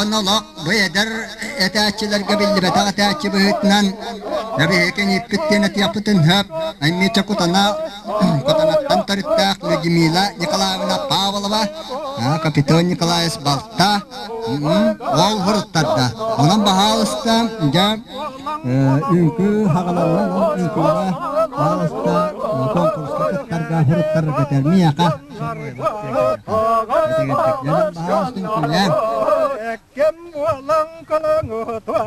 Олох бу эдэр этээччилэргэ биллибэтэх этээччи быһыытынан биһиги ииппит диэн этиэхпитин сөп. Аймича Кутана Кутанаттан төрүттээх Людмила Николаевна Павлова, Капитон Николаевич балта, ол хоруттарда. Онон баһаалыста дьэ үҥкүү хаҕаланна, үҥкүүгэ баһаалыста конкурска кыттарга хоруттарга миэхэ. Баһаалыста үҥкүүлээн. Кем буолан колоҥутуа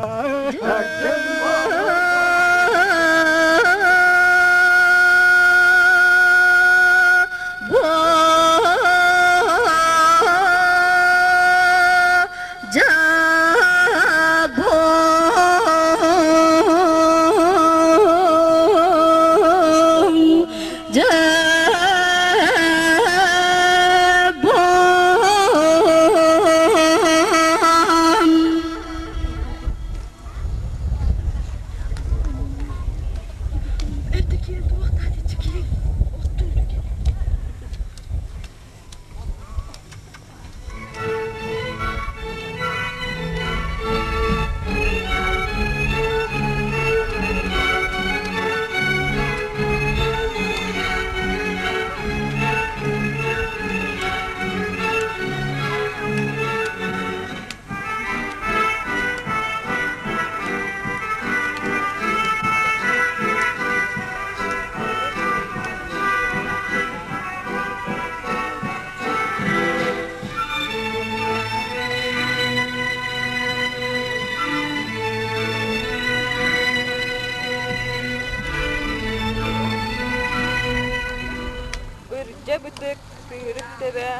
Ырдьа бытык, тыырык тэбэ,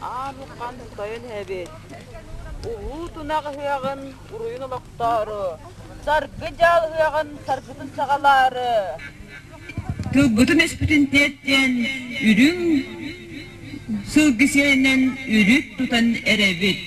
аан уххан тойон эһэбит. Улуу тунах ыһыаҕын уруйун олохтоору, саргы дьаал ыһыаҕын саргытын саҕалаары, Тылбытын өспүтүн тиэртиэн үрүҥ сылгы сиэлинэн үрүт тутан эрэбит.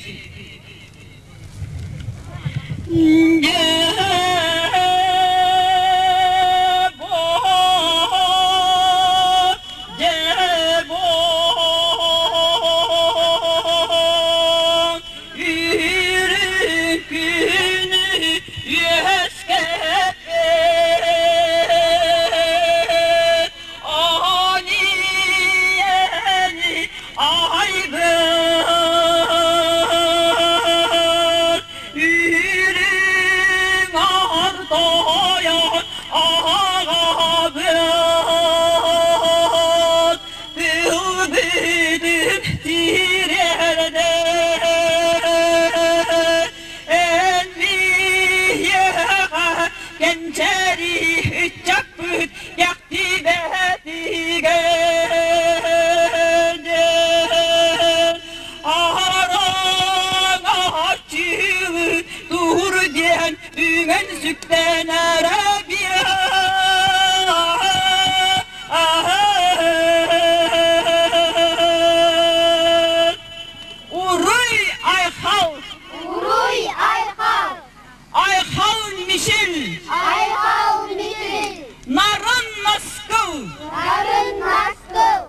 Уруй Айхал! Уруй Айхал! Айхал Мишел! Айхал Мишел! Нарын Наскыл! Нарын Наскыл!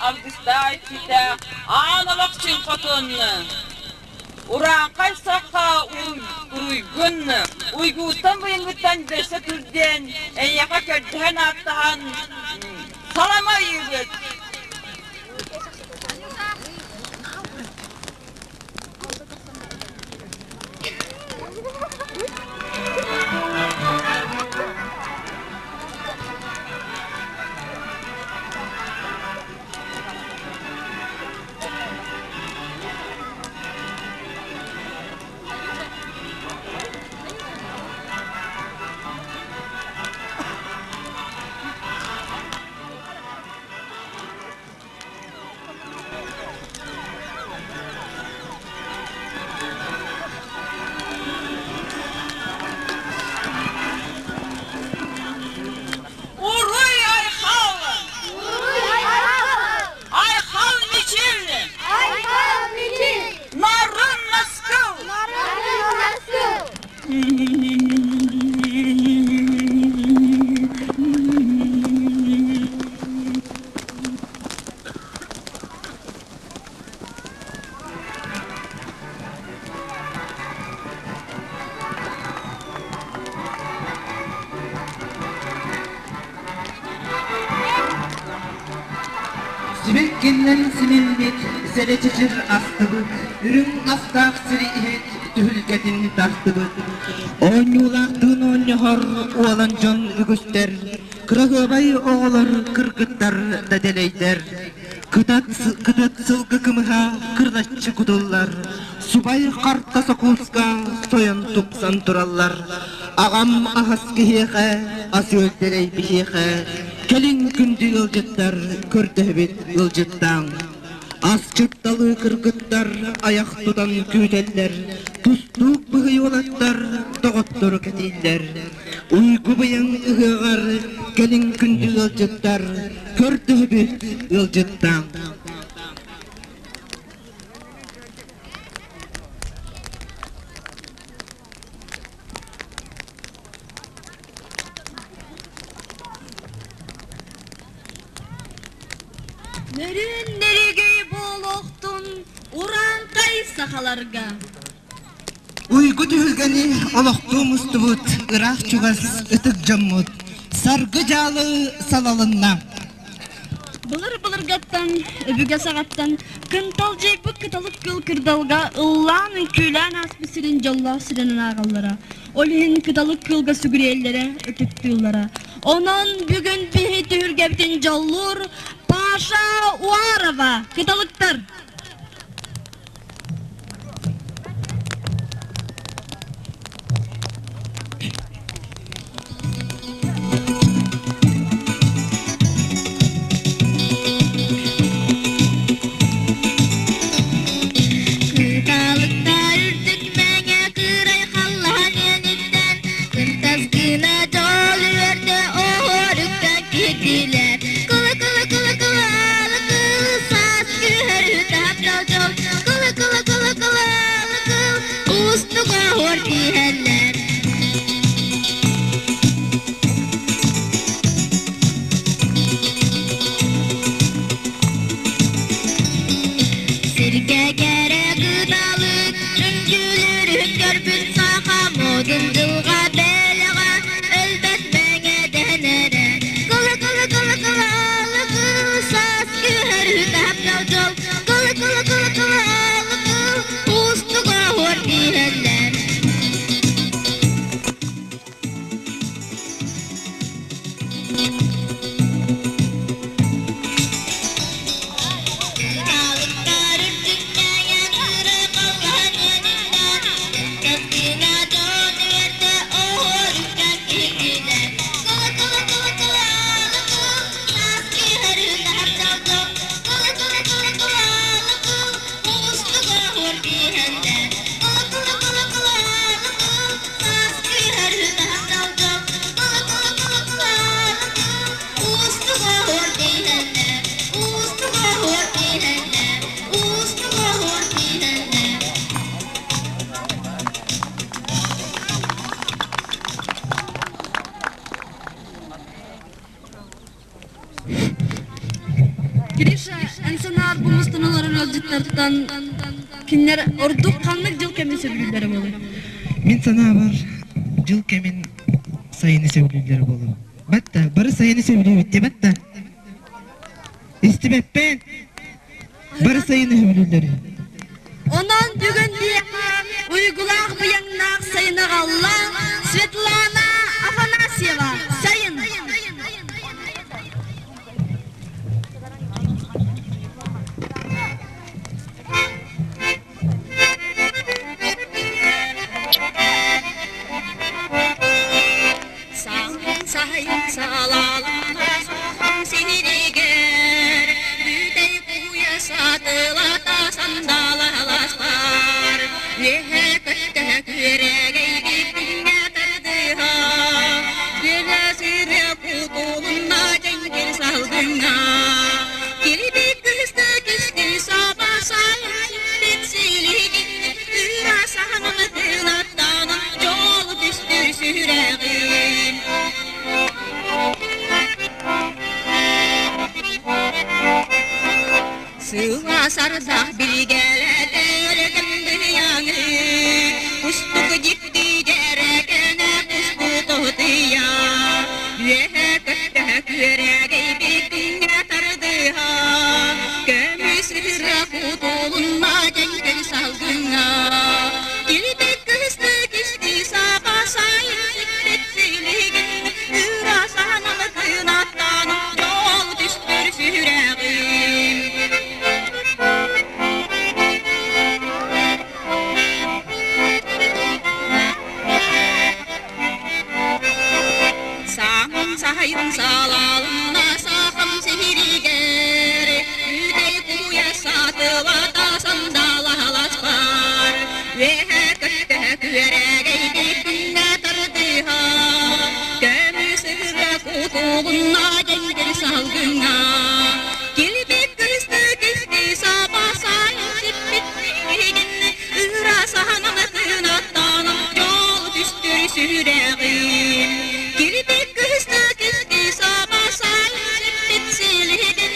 алгыстаах иччитэ Аан Алахчын Хотун Урааҥхай сахха уруйгун уйгуттан быйаҥыттан бөссө түрдэн эйиэхэ көрдөһөн ааттаһан салама ыйыыбыт. Уруй Айхал! Уруй Айхал! Айхал Мичил! Айхал Мичил! Нарын Наскыл! Нарын Наскыл! Сибиккиннэн симиллит, сэлэчичир астыбыт, үрүҥ астаах сири иһит түһүлгэтин тартыбыт. Оонньуулаахтыын оонньоһор уолан дьон үгүстэр, кыраһыабай оҕолор кыргыттар да дэлэйдэр. Кытат, кытат сылгы кымыһа кырдаччы кутуллар, субай харта сокууска сойон тупсан тураллар. Аҕам аһас киһиэхэ, ас үөлтэрэй биһиэхэ, кэлин күндү ыалдьыттар көрдөһөбүт ыалдьыттааҥ. Асчытталыы кыргыттар айах тутан күүтэллэр, тустуук быһый уолаттар доҕоттору кэтииллэр. Уйгу быйаҥ ыһыаҕар кэлин күндү ыалдьыттар көрдөһөбүт ыалдьыттааҥ. Нөрүөн нэригэй буолуохтун урааҥхай сахаларга. Уйгу түһүлгэни олохтуу мустубут ыраах-чугас ытык дьоммут саргы дьаалы салалынна. Былыр-былыргаттан, өбүгэ саҕаттан кынталдьыйбыт кыталык кыл кырдалга ыллаан үҥкүүлээн ааспыт сирин дьоллоох сиринэн ааҕаллара. Ол иһин кыталык кыылга сүгүрүйэллэрэ, ытыктыыллара. Онон бүгүн биһи түһүлгэбитин дьоллуур Паша Уарова, кыталыктар! Кыталыктар үрдүк мэҥэ кыырай халлаан үөнүттэн Кынтас гына дьол үөрдэ оһуоруктан киирдилэр Кылы кылы кылы кылы алы кыл саас күһөрү таптал дьол Кылы кылы кылы кылы алы кыл уустук оһуор тиһэллэр Сиргэ кэрэ кыталык үҥкүүлүүрүн көрбүт саха модун дьылҕа бэлэҕэ өлбөт мэҥэ дэнэрэ Кылы кылы кылы кылы алы кыл саас күһөрү таптал дьол Кылы кылы кылы кылы алы кыл уустук оһуор тиһэллэр Кыталыктар үрдүктээйэн кыра халлаан үөнүттэн Кынтастыына дьон үөрдэ оһуоруктан киирдилэр Кылы кылы кылы кылы аалы кыл саас киһэрин таптал дьол Кылы кылы кылы кылы аалы кыл уустук оһуор биһэллэр Кылы кылы кылы кылы аалы кыл саас киһэрин таптал дьол Кылы кылы кылы кылы аалы кыл уустук оһуор биһэллэр Уустук оһуор биһэллэр уустук оһуор биһэллэр Гриша, санаар бу мустан олорор ыалдьыттартан кинилэр ордук ханнык дьыл кэмин сөбүлүүллэрэ буолуой? Мин санаабар, дьыл кэмин сайыны сөбүлүүллэрэ буолуо. Батта, бары сайыны сөбүлүүбүт дии батта. Истибэппин. Бары сайыны сөбүлүүллэр. Онон бүгүн биһиэхэ уйгулаах быйаҥнаах сайын аҕалла Светлана Афанасьева Сайын. Сайын салалана сахан сиригэр Бүтэй куйа сатылата сандалаласпар Үөһэ көттө күөрэгэй күҥҥэ тардыһа Күөлэ сыры кутулунна дьэҥкир салгыҥҥа Килбик кыысты кисти саба сайын сиппит силигин Ыра саһанан тыынаттанан дьол түстүр сүрэҕим. Сыла сардах билгэлэтэр кындыйаны, Кустук дьикти дьэрэкэнэ кустутутуйа, Үөһэ көттө күөрэгэй күҥҥэ тардыһа, Көмүс ыра кутулунна дьэҥкир салгыҥҥа. Килбик кыысты кисти саба сайын сиппит силигин, Ыра санам кынаттан дьол түстүр сүрэҕим. Саҥам сахайын салалына сахам сиһиригэр, Үтэй куйа сатылата сандалаһаласпар, Үөһэ көттө күөрэгэй күҥҥэ тардыһа, Көмүс ыра кутулунна дьэҥкир салгыҥҥа. Килбик кыысты кисти саба сайын сиппит силигин, Ыра саһанан кынаттанан дьол түстүр сүрэҕим. Килбик кыысты кисти саба сайын сиппит силигин,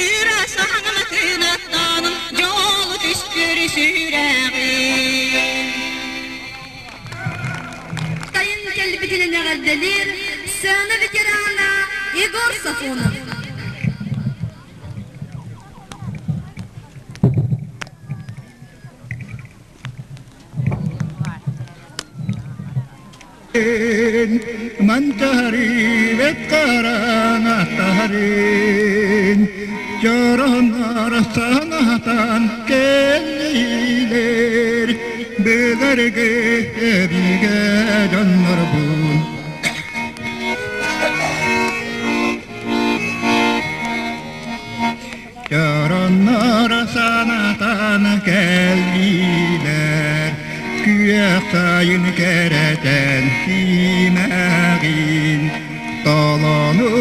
Ыра саһанан кынаттанан дьол түстүр сүрэҕим. Сайын кэлбитинэн эҕэрдэлиир сцена ветерана Егор Сафонов. Мантари веткаранатарин Чоронар санатан келлилер Белерге эбиге дьоннорбун Чороннор санатан кэллилэр Күөх сайын кэрэтэн симэҕин Толону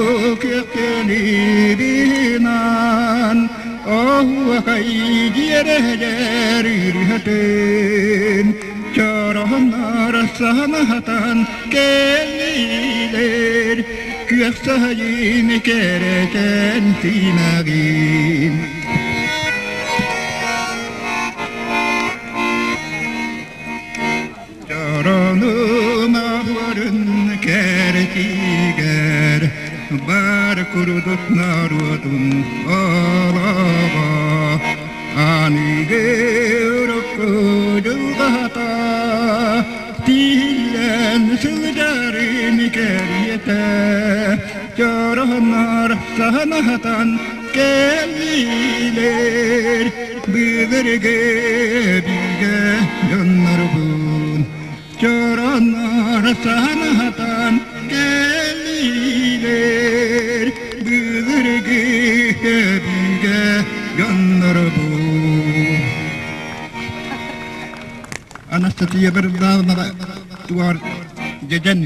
күөхтэнибинан Оһуохай дьиэрэһдэр үрүһэтин Чороһоннор санатан кэллилэр Күөх сайын кэрэтэн симэҕин Чорону махварын кэрэтигэр бар курдук норуотун олоҕо аныгы урукку дьылҕата тиийэн сылдьарын кэриэтэ чороһоннор саһанаһатан кэллилэр былыргы бигэ дьоннорбун чороннор саһанаһатан кэллилэр былыргы бигэ дьоннорбун Анастасия Бердавнова туар дьэдьэн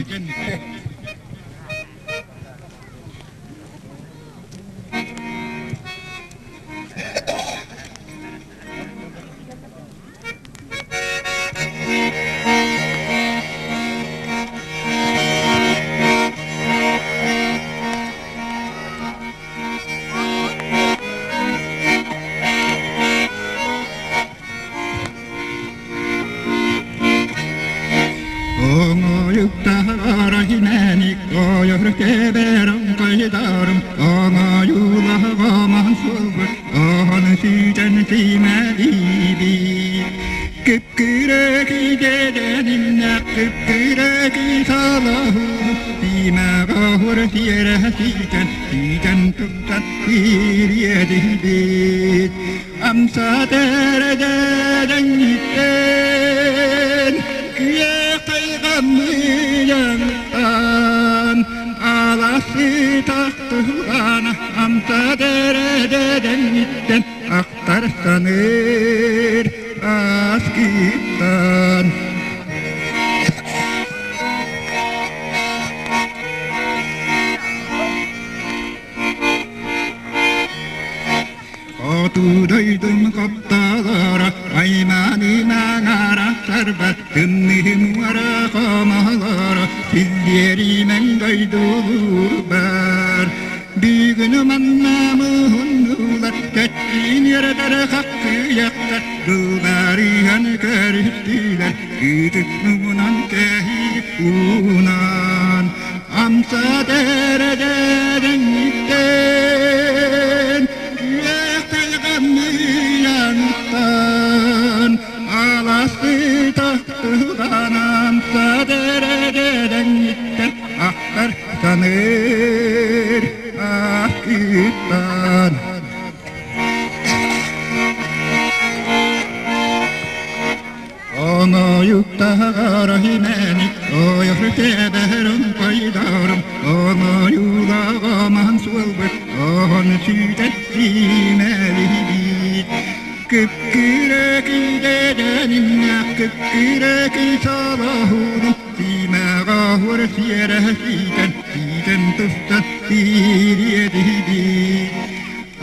ситэн, ситэн туттан ириэдийбит. Амса тэрэдэн иттэн, күөх тайҕаммыйаҥтан, аласы тахтылҕана амса тэрэдэн иттэн, ахтар саныыр аскыттан. Хоту дойдум хапталара, айманыымаҥара сарбат, тымныым уара хомолоро, силлиэримэҥ дойдулуурбар. Бүгүн манна муһуннулар, кэттиин үөрэтэр хаккыйахтар, дылбарыһан көрүстүлэр, ытык муҥунан кэһии уунан. Амса дэрэдэрэн иттэн, күөх тайҕаммыйаҥтан, аласы тахтылан амса дэрэдэрэн иттэн, ахтар саныыр аскыттан. Оҥоойуктаҕар иһимэни, ойоху тэбэрин пайдарым, оҥоойуулаҕаман суолбут, оһон сүүтэ сиимэлиһибит. Кыпкыра күйдэдэниннэ, кыпкыра күй солоһунум, сиимэҕэ оһуор сиэрэ сиитэн, сиитэн тустан сиириэдиһибит.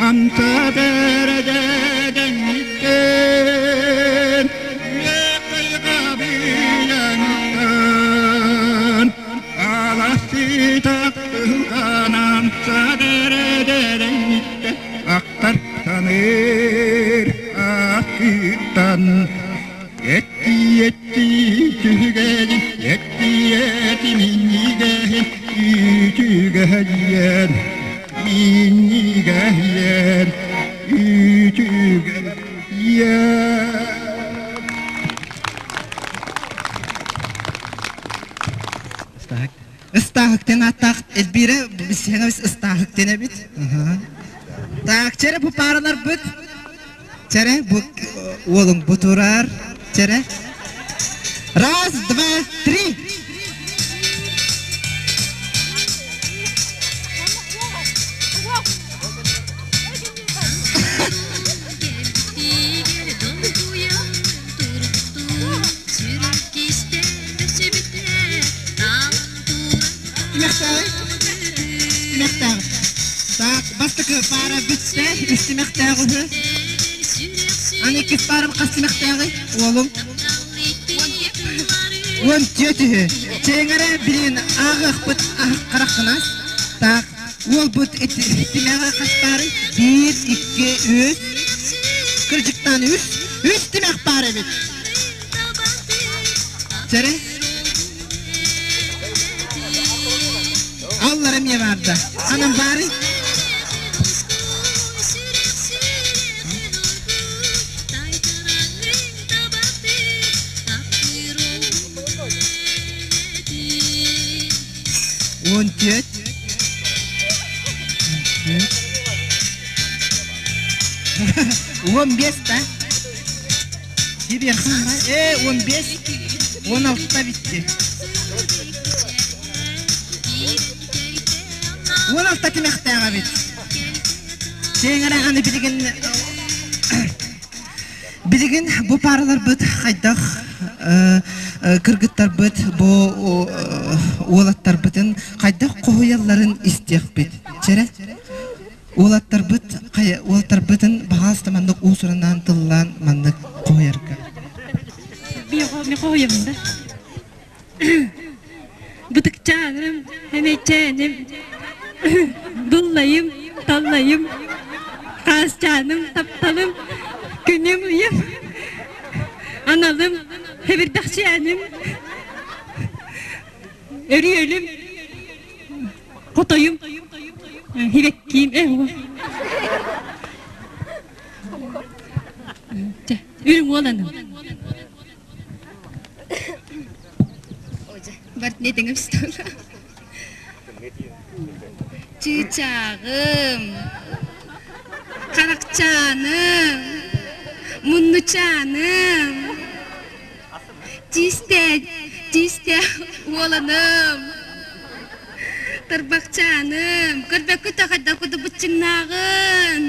Амса дэрэдэдэн иттэн, үөккайҕабыйаныттан, алассыта тылган амса дэрэдэдэн иттэн, ахтар саныыр аскыттан. Эти-эти түһүгэни, эти-эти минньигэһин, үтүгэһийэн, минньигэһийэн, үтүгэһийэн. Ыстааһыктан ааттаах Эльвира биссэҥэбис ыстааһыктан эбит. Так, чэрэ бу паараларбыт. Чэрэ бу уолуҥ бу турар. Чэрэ. Раз, два, три. Тимэхтээх. Так, бастакы паара бүттэ, үс тимэхтээх үһү. Аны иккис паарам хас тимэхтээҕий, уолум? 14 үһү. Чэҥэрэ билин ааҕыахпыт хараххынас. Так, уолбут тимэҕэ хас паарый? Биир, икки, үс. Кырдьыктаан үс. Үс тимэх баар эбит. Чэрэ? Аллара эмиэ баарда. Анан баарый? 14. 15 да? Э, 15, 16 битти. 16 тимэхтээх эбит. Сиэҥэрэ аны билигин билигин бу паараларбыт хайдах кыргыттарбыт бу уолаттарбытын хайдах хоһуйалларын истиэхпит. Чэрэ? Уолаттарбыт хайа уолаттарбытын баҕаста маннык уусуранаан тыллаан маннык хоһуйарга. Ми хоһуйабын да. Бытыкчааным, эмэйчээним, быллайым, таллайым, хаасчааным, тапталым, күнүм ыйым, аналым, хэбирдэхчээним, өрүөлүм, Хотойум, хибэккиим, э Чэ, үрүҥ уоланым. Барт не теңеп Чыычааҕым, харахчааным, муннучааным, тиистэ, тиистэ уоланым, тарбахчааным, көрбөккүт хайдах курдук быччыҥнааҕын,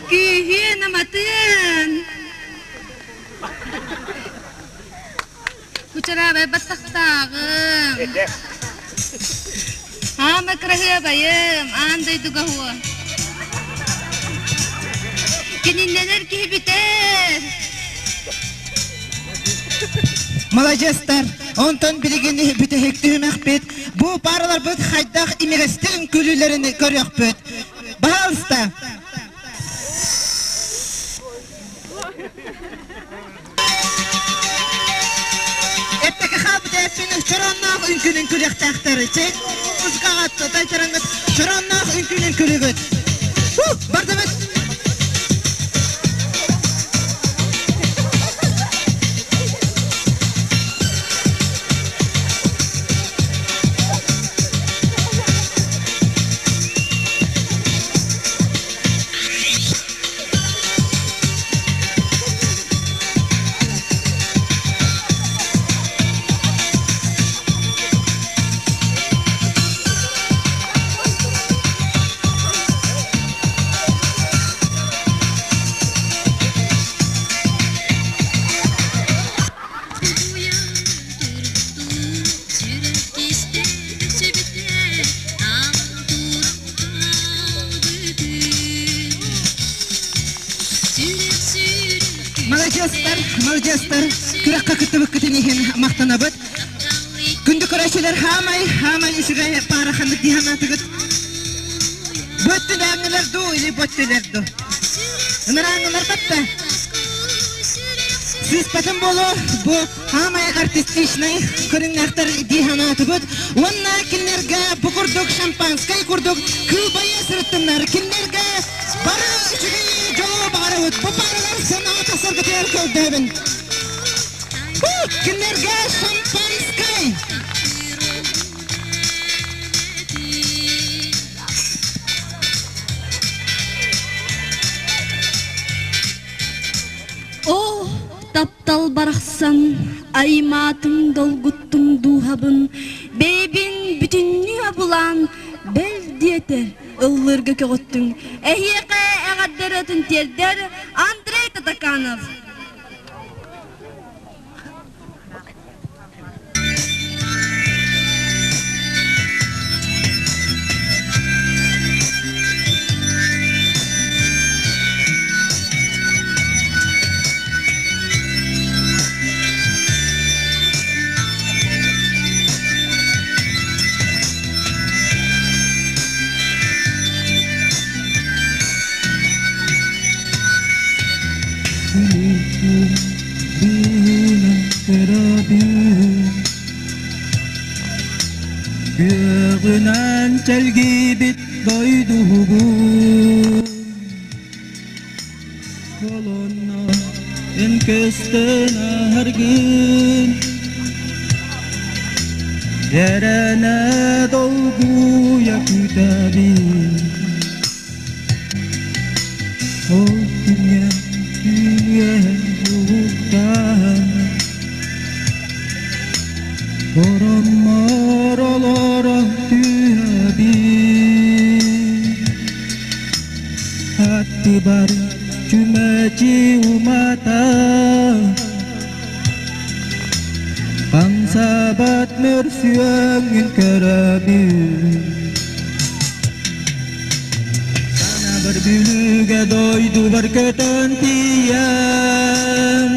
күүһүөн аматын. Кучараабай баттахтааҕым. Аама кыраһыабайым, аан дойдуга уо. Кининнэнэр киһи бүтэр. Маладьыастар, онтон билигин бүтэһик түһүмэхпит. Бу параларбыт хайдах имигэстик үҥкүүлүүлэрин көрүөхпүт. Баһаалыста. Эппэкэ хаалбыт эппин чоронноох үҥкүүнүн күлүөхтээхтэр. Чэй музыкаҕа тайтараңҥыт чоронноох үҥкүүнүн күлүгүт. Бардыбыт! Маладьыастар, маладьыастар, күрэххэ кыттыбыккытын иһин махтанабыт. Күндү көрөөччүлэр, хаамай, хаамай үчүгэй паара ханнык дии санаатыгыт? Бу өттүнээҥҥилэр дуу или бу өттүлэр дуу? Ынырааҥҥылар батта. Сыыспатым буолуо, бу Хаамай артистичнай көрүҥнээхтэр дии санаатыбыт уонна кинилэргэ бу курдук шампанскай курдук кыылбайа сырыттыннар. Кинилэргэ бары үчүгэй дьолу баҕарабыт. Бу пааралар сыанаҕа тахсаргытыгар көрдөһөбүн. Кинилэргэ шампанскай! Оо, таптал барахсан, аймаатым, долгуттум дууһабын, бэйэбин бүтүннүү абылаан, бэл диэтэр, ыллыырга көҕүттүҥ. Эһиэхэ эҕэрдэ ырыатын тиэрдэр Андрей Татаканов. Күөҕүнэн чэлгийбит дойдуһубун Колонна эн көстөн аһаргын Эрэнэ долгуйа күүтэбин Ол күҥҥэ түүнүөн уһуктаан Ороммор олоро түһэбин Аттыбар чүмэчи умата Хамсаабат мөрсүөҥҥүн көрөбүн Санаабар Бүлүүгэ дойдубар көтөн тиийэн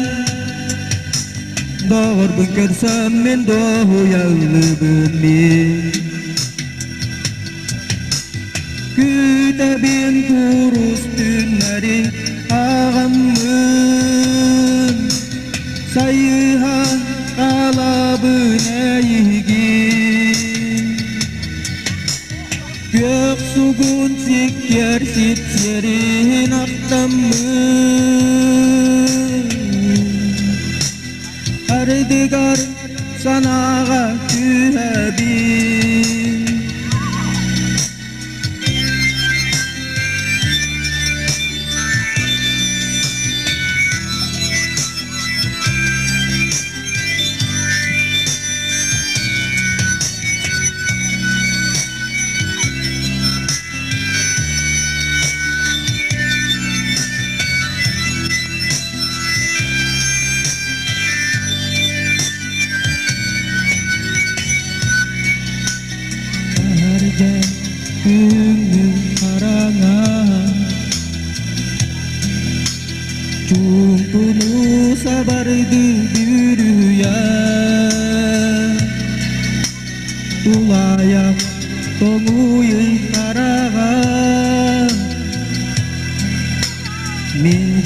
Доҕорбун көрсөммүн дуоһуйаллыбын мин Күүтэбин курус түннэрин аҕаммын Сайыһа хаалабын эйигин Күөх сугун сиккиэр сипсиэрин ахтаммын Ардыгар санааҕа түһэбин.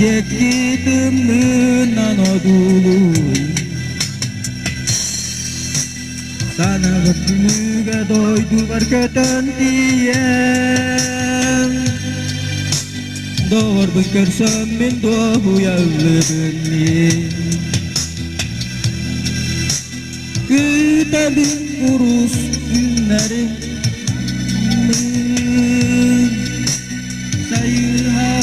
Дьикти тымныынан одуулуур Санаҕыт күнүүгэ дойдубар көтөн тиийэн Доҕорбун көрсөммүн дуоһуйа ыллыбын мин Күүтэбин курус күннэри Сайыһа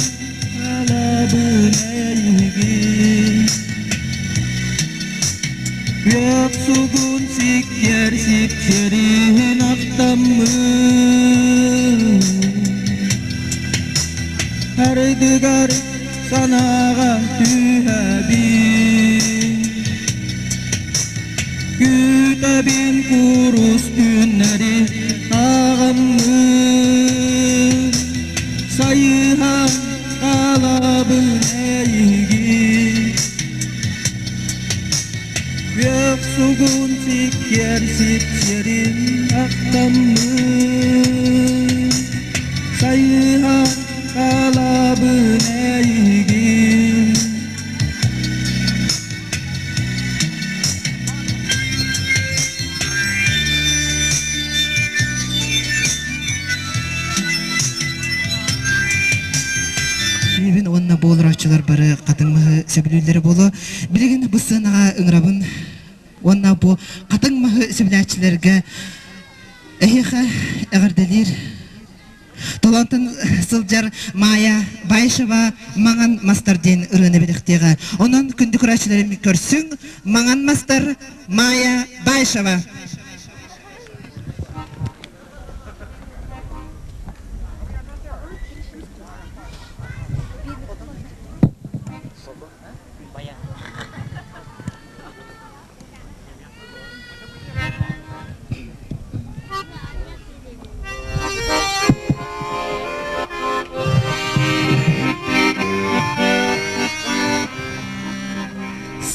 алабын эйигин Күөх сугун сиккиэр сипсириһин ахтаммын Ардыгар санааҕа түһэбин Күүтэбин курус күннэри ааҕаммын Сайыһан хаалабын эйигин Күөх сугун сиккиэр сипсиэрин ахтаммын Сайыһан хаалабын эйигин Түүбүн уонна буоларааччылар бары хатыҥ маһы сөбүлүүллэрэ буолуо. Билигин бу сыанаҕа ыҥырабын уонна бу хатыҥ маһы сөбүлээччилэргэ эһиэхэ эҕэрдэлиир Толонтон сылдьар Майя Баишева «Маҥан мастар» диэн ырыаны бэлэхтиэҕэ. Онон күндү көрөөччүлэрим көрсүҥ, «Маҥан мастар» Майя Баишева.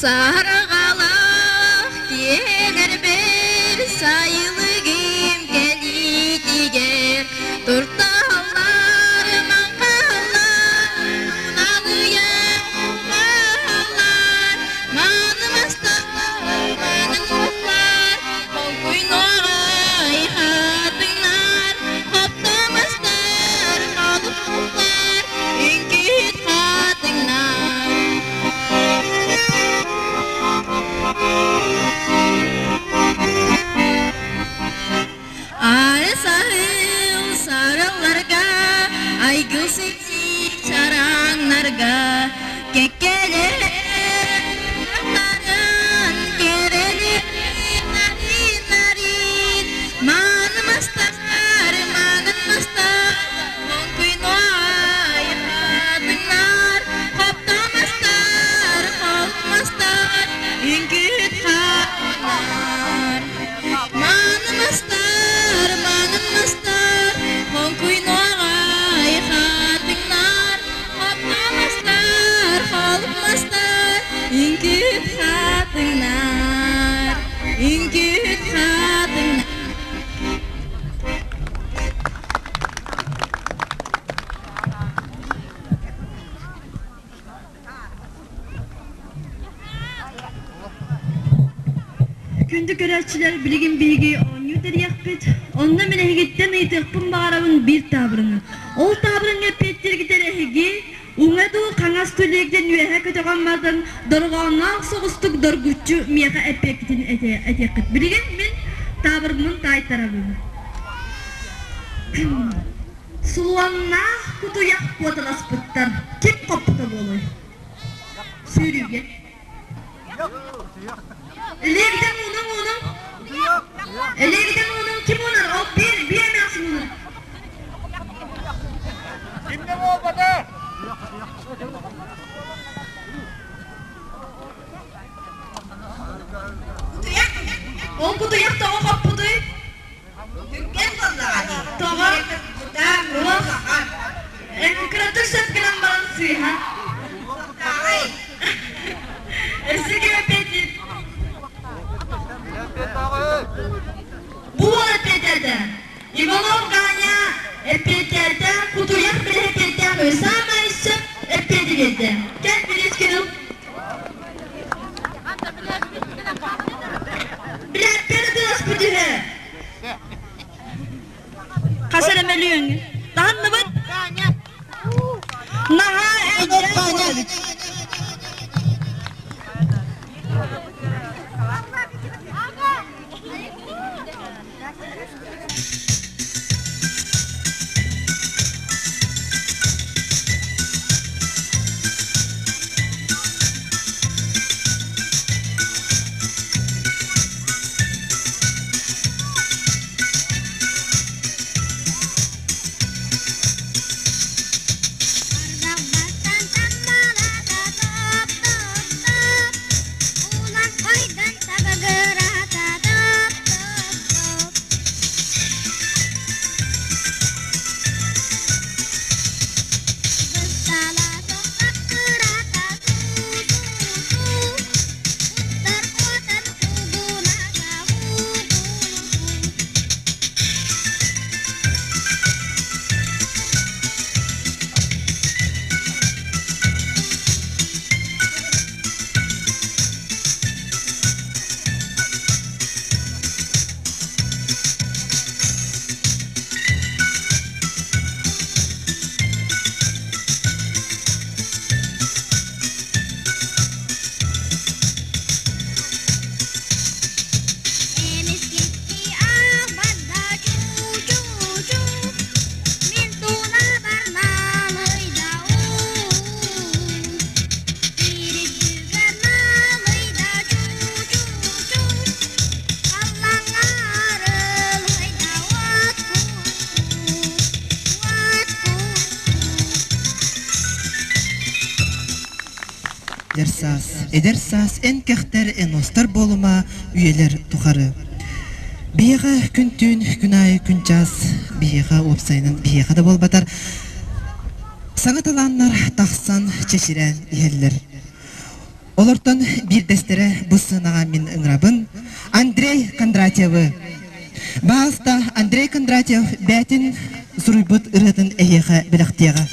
Сарҕалаах киэҥэрбэр сайылыгым кэлиитигэр туртаһаллар маҥхаллар уналыйан куһааллар Маанымастар маанымастар хоҥкуйнуоҕай хатыҥнар хоптомастар холуппуттар үҥкүүт хатыҥнар Ары саһыл сарылларга, айгыл сиксик чараҥнарга, кэккэлэр кэрэли нарин, маанымастар, маанымастар, хоҥкуйнуай хатыҥнар, хоптомастар, холумастар, үҥкүүт хатыҥнар. Маанымастар, маанымастар, хоҥкуйнуоҕай хатыҥнар, хоптомастар, холумастар, үҥкүүт хатыҥнар, үҥкүүт хатыҥнар. Күндү көрөөччүлэр, билигин биһиги оонньуу тэрийэхпит. Онно мин эһигиттэн ыйытыахпын баҕарабын биир таабырыны. Ол таабырыҥҥа эппиэттииргитэр эһиги уҥа дуу, хаҥас дуу илиигитин үөһэ көтөҕөн баран дорҕоонноох соҕустук доргуччу миэхэ эппиэккитин этиэххит. Билигин мин таабырыммын таайтарабын. Сулуоннаах кутуйах куоталаспыттар. Ким хоппута буолуой? Сүүрүүгэ. Элиэгитэн уунуҥ уунуҥ. Элиэгитэн уунуҥ ким уунар? Ол биир биир эмээхсин уунар. Кимне буолбата? Ол кутуйах тоҕо хоппутуй? Түргэн буоллаҕа дии. Тоҕо? Кутаан улахан. Кыратык сөп гынан баран сыыһа. Суохтааҕый. Өссө ким эппиэттиир? Бу уол эппиэттээтэ. Иванов Ганя эппиэттээтэ, кутуйах билэ эппиэттээх үһү. Саамай сөп эппиэти биэрдэ. Наһаа өйдөөх. Ардах бастан таммалата топ топ топ, Улан ойдан табыгырата топ топ топ. Быстала соққырата су су су, Куттар куотан кугуната ху ху ху. Эмискетти ағбарда чу-чу-чу, Мен тула барналыйда у-у-у. Тирик налыйда чу-чу-чу, Аллаңа арылыйда от-ку-ку, от-ку-ку. Эдэр саас, эдэр саас эн кэхтэр эн остар буолума үйэлэр тухары. Биһиэхэ күн-түүн, күн аайы күн чаас, биһиэхэ уопсайынан биһиэхэ да буолбатар саҥа талааннар тахсан чэчирээн иһэллэр. Олортон биирдэстэрэ бу сыанаҕа мин ыҥырабын Андрей Кондратьевы. Баалста Андрей Кондратьев бээтин суруйбут ырыатын эһиэхэ бэлэхтиэҕэ.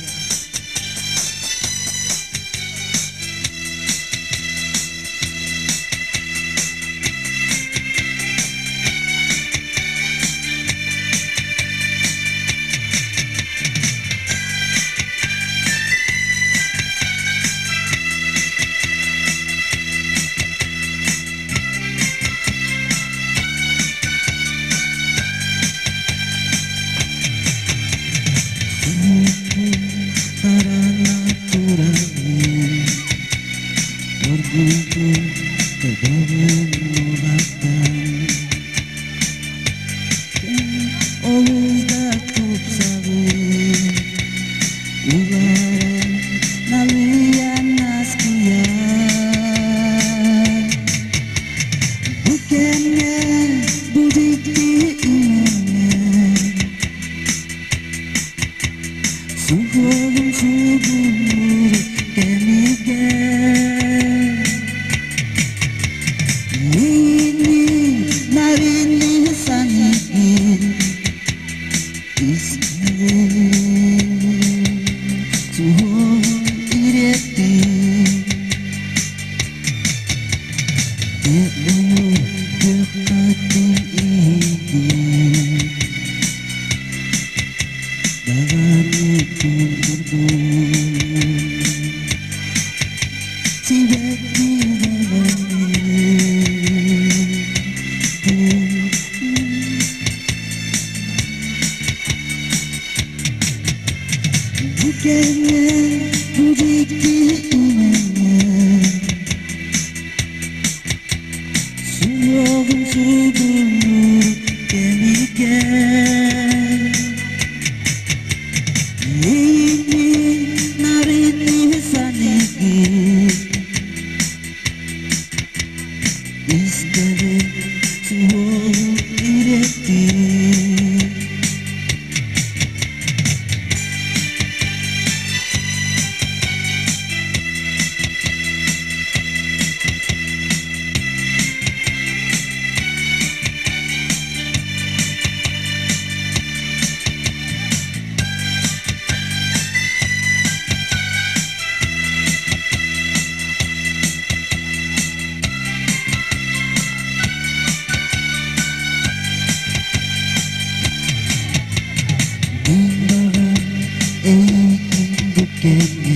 Ey,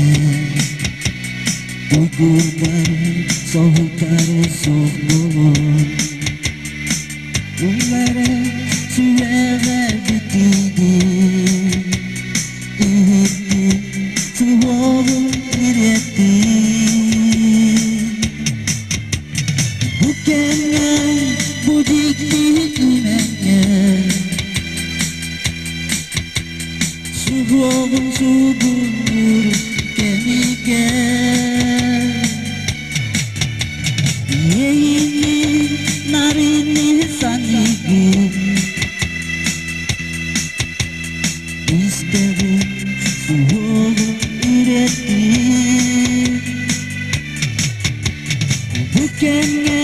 Долгурдар соһутар суох буолуон Уллара сүрэҕэ бүтүгүн Иһиттин суһуоҕун ирэттин Бу кэмҥэ бу дьикти имэҥҥэ Суһуоҕун сугуннуур кэмигэр Иэйиини нарыны саныыгын Истэбин суһуоҕун үрэттин Бу кэмҥэ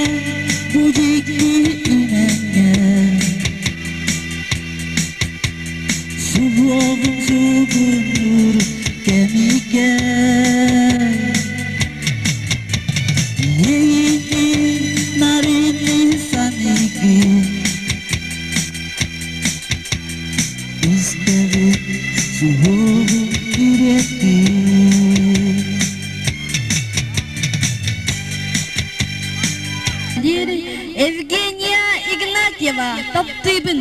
бу дьикти имэҥҥэ Суһуоҕун сугуннуур кэмигэр Иэйиини нарыны саныыгын Истэбин суһуоҕун үрэттин Диир Евгения Игнатьева таптыыбын.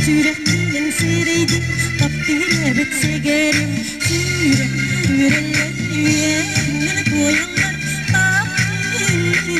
Сүрэхпинэн сирэйдин таптыыр эбит сэгэрим Сүүрэ үрэллэн үйэҥҥин туойаллар таптыыбын.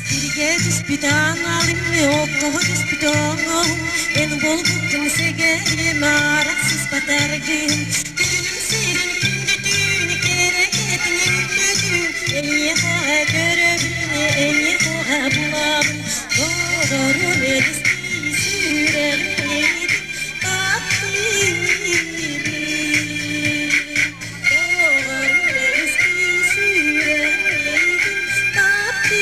Сиргэ түспүт аҥалым, оккоҕо түспүт оҥоһум, эн буолбуккун сэгэрим, арахсыспатаргын. Күнүм сирин күндүтүн, кэрэкэтин үтүөтүн, эйиэхэ көрөбүн, эйиэхэ булабын. Доҕорум элэстии сүрэҕим эйигин таптыыбын. Доҕорум элэстии сүрэҕим эйигин таптыыбын.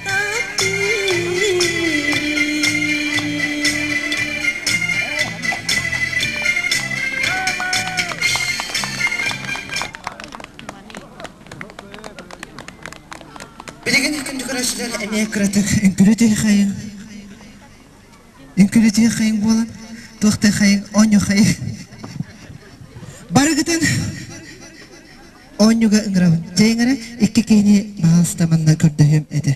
Таптыыбын. Билигин күндү көрөөччүлэр эмиэ кыратык үҥкүлүтүөхайын үҥкүлүтүөхайын буолан туохтыахайын оонньуохайын барыгытын оонньууга ыҥырабын. Дьэйиҥ эрэ икки киһини баһаалыста манна көрдөһүөм этэ.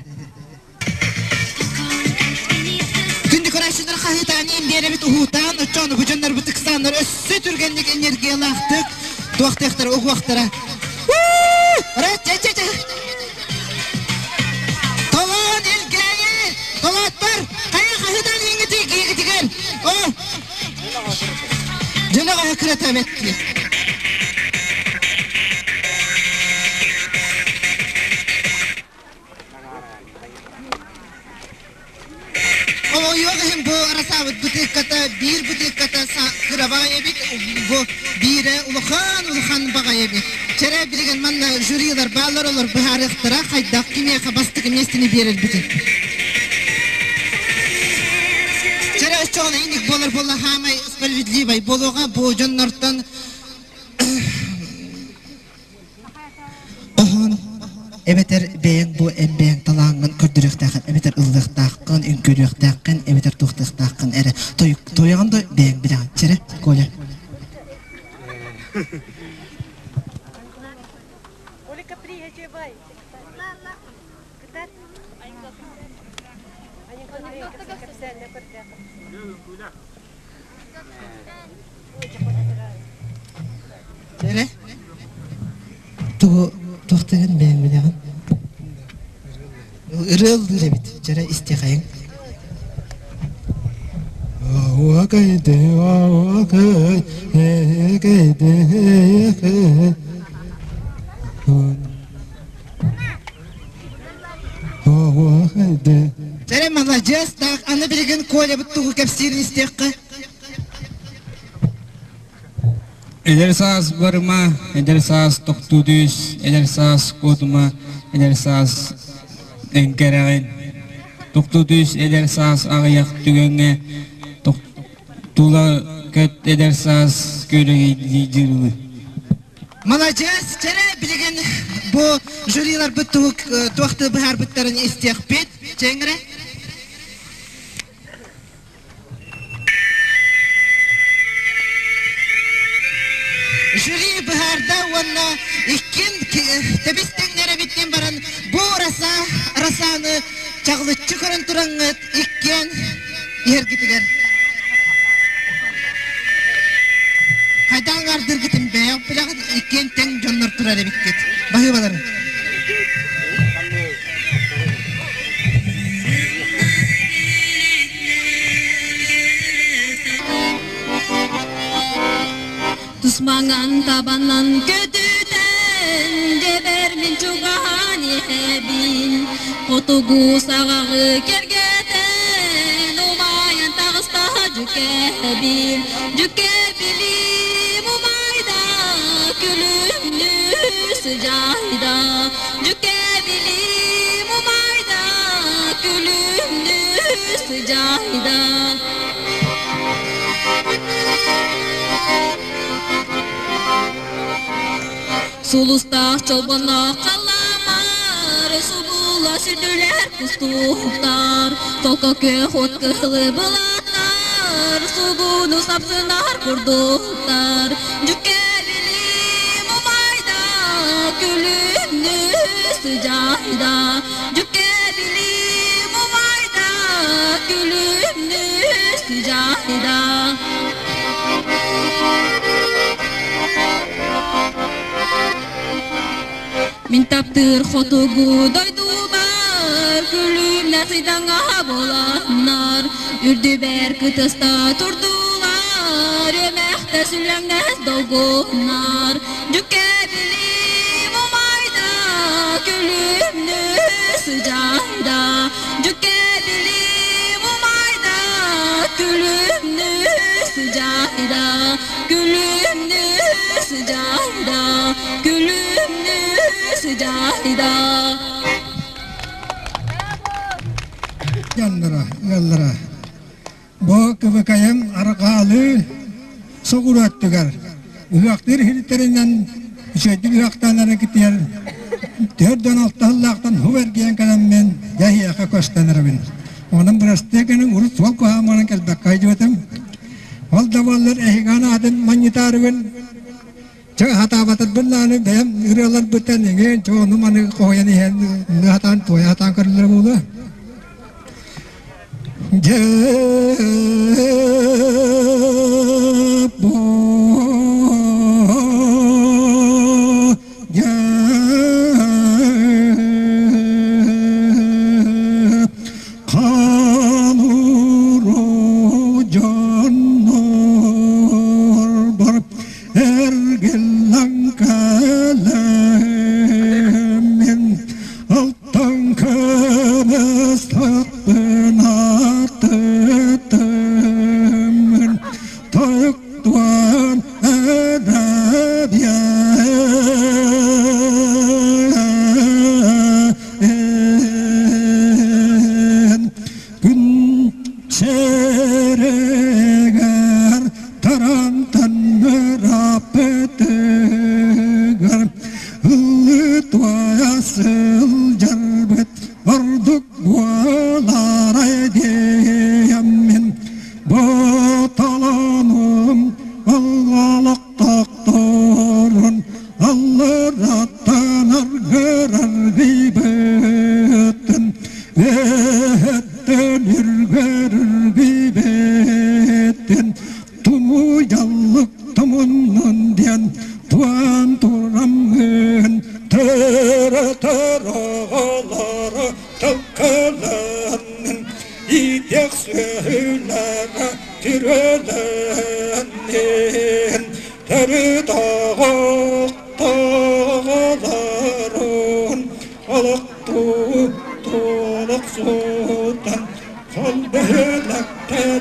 Күндү көрөөччүлэр хаһыытаан биэрэбит уһуутаан оччону бу дьоннорбут ыксааннар өссө түргэнник энергиялаахтык туохтыахтара уһуохтара. Толоон Илгээйи! Толооттор! Хайа хаһыытаан иҥҥити киигитигэр! О! Дьоно кырата бэтти. Хомойуох иһин бу арасаабыт бытыыкката биир бытыыкката кыра баҕайы эбит, бу биирэ улахан улахан баҕайы эбит. Чэрэ билигин манна жюрилар бааллар олор быһаарыахтара хайдах кимиэхэ бастакы миэстэни биэрэрбитин. Чэрэ оччоҕуна инник буолар буолла хаамай справедливай буолуоҕа бу дьоннортон Хоһоон эбэтэр бэйэҥ бу эн бэйэҥ талааҥҥын көрдөрүөхтээххин эбэтэр ыллыахтааххын, үҥкүүлүөхтээххин эбэтэр туохтуохтааххын эрэ туойаҕын да бэйэҥ билэҕин. Чэрэ, Коля. Чэрэ. Тугу туохтыгын бэйэҥ билэҕин? Ырыа ыллыыр эбит. Чэрэ истиэхэйиҥ. Колябыт тугу кэпсиирин истиэххэ. Эдэр саас барыма, эдэр саас тохтуу түс, эдэр саас куотума, эдэр саас эҥкэрэҕин. Тохтуу түс, эдэр саас аҕыйах түгэҥҥэ тула көт эдэр саас күөрэгэйдии дьырылы. Маладьыас, чэрэ билигин бу жюриларбыт тугу туохты быһаарбыттарын истиэхпит. Чэҥэрэ. Жюри быһаарда уонна иккин тэбис тэҥнэрэбиттэн баран бу раса расаны чаҕылыччы көрөн тураҥҥыт иккиэн иһэргитигэр хайдах аҥаардыыргытын бэйэҕит билэҕит иккиэн тэҥ дьоннор турар эбиккит баһыыбаларын Тусмаҥан табанан көтүтэн, дьэбэр мин чугаһаан иһэбин. Хотугу саҕаҕы кэргэтэн, умайан таҕыста дьүкэбил. Дьүкэбилим умайда, күлүмнүү сыдьаайда. Дьүкэбилим умайда, күлүмнүү сыдьаайда. Сулустаах чолбонноох халаамар, субулла сүрдүлэр кустуктар, токо күөх от кыһылы былааттар, сугуну сапсынар курдуктар. Дьүкэбилим умайда, күлүмнүү сыдьаайда, дьүкэбилим умайда, күлүмнүү сыдьаайда. Мин таптыыр хотугу дойдубар күлүмнэ сыйдаҥа буоланнар, үрдүбэр кытыста турдулар, үөмэхтэ сүллэҥнэс долгуннар. Дьүкэбилим умайда, күлүмнүү сыдьаайда, дьүкэбилим умайда, күлүмнүү сыдьаайда, күлүмнүү сыдьаайда, күлүмнүү сыдьаайда. Дьонноро, ыаллара. Бу кыбыкайым арҕаалыы соҕуруу өттүгэр ыһыахтыыр иһиттэринэн үчүгэйдик ыһыахтаанары китиэр төрдөн алтаһыллаахтан ху эргийэн кэлэммин дьэ эһиэхэ көстөн эрэбин. Онон бырастыы гының урут суол куһааманан кэлбэккэ сылдьыбытым. Ол да буоллар эһиги аатын манньытаарыбын Чэ хатаабатарбын даҕаны бэйэм ырыаларбыттан эҥин чоону маны хоһуйан иһэн хатаан туойа хатаан көрүллэрэ буолуо. Дьэ Эргиллэн кэлэммин алтан көмүс тахпын аттытыммын тойуктуан эрэбиэн күн сэрэгэр тарантан мыраппытыгар ыллытуа сылдьарбыт ордук буоларай диэммин ботолонум оллолохтохторун аллыраттан аргырар бибыттын Эһэттэн үргэр-үргүбэттэн тумуйаллык тумуннун диэн туан тураммын тыры-тыры оҕолору тылкыланнын иитиэх сүөһүлэрэ түрөлөннүн төрүт оҕолорун олохтуу туолук суутан сол бөһүөлэктэн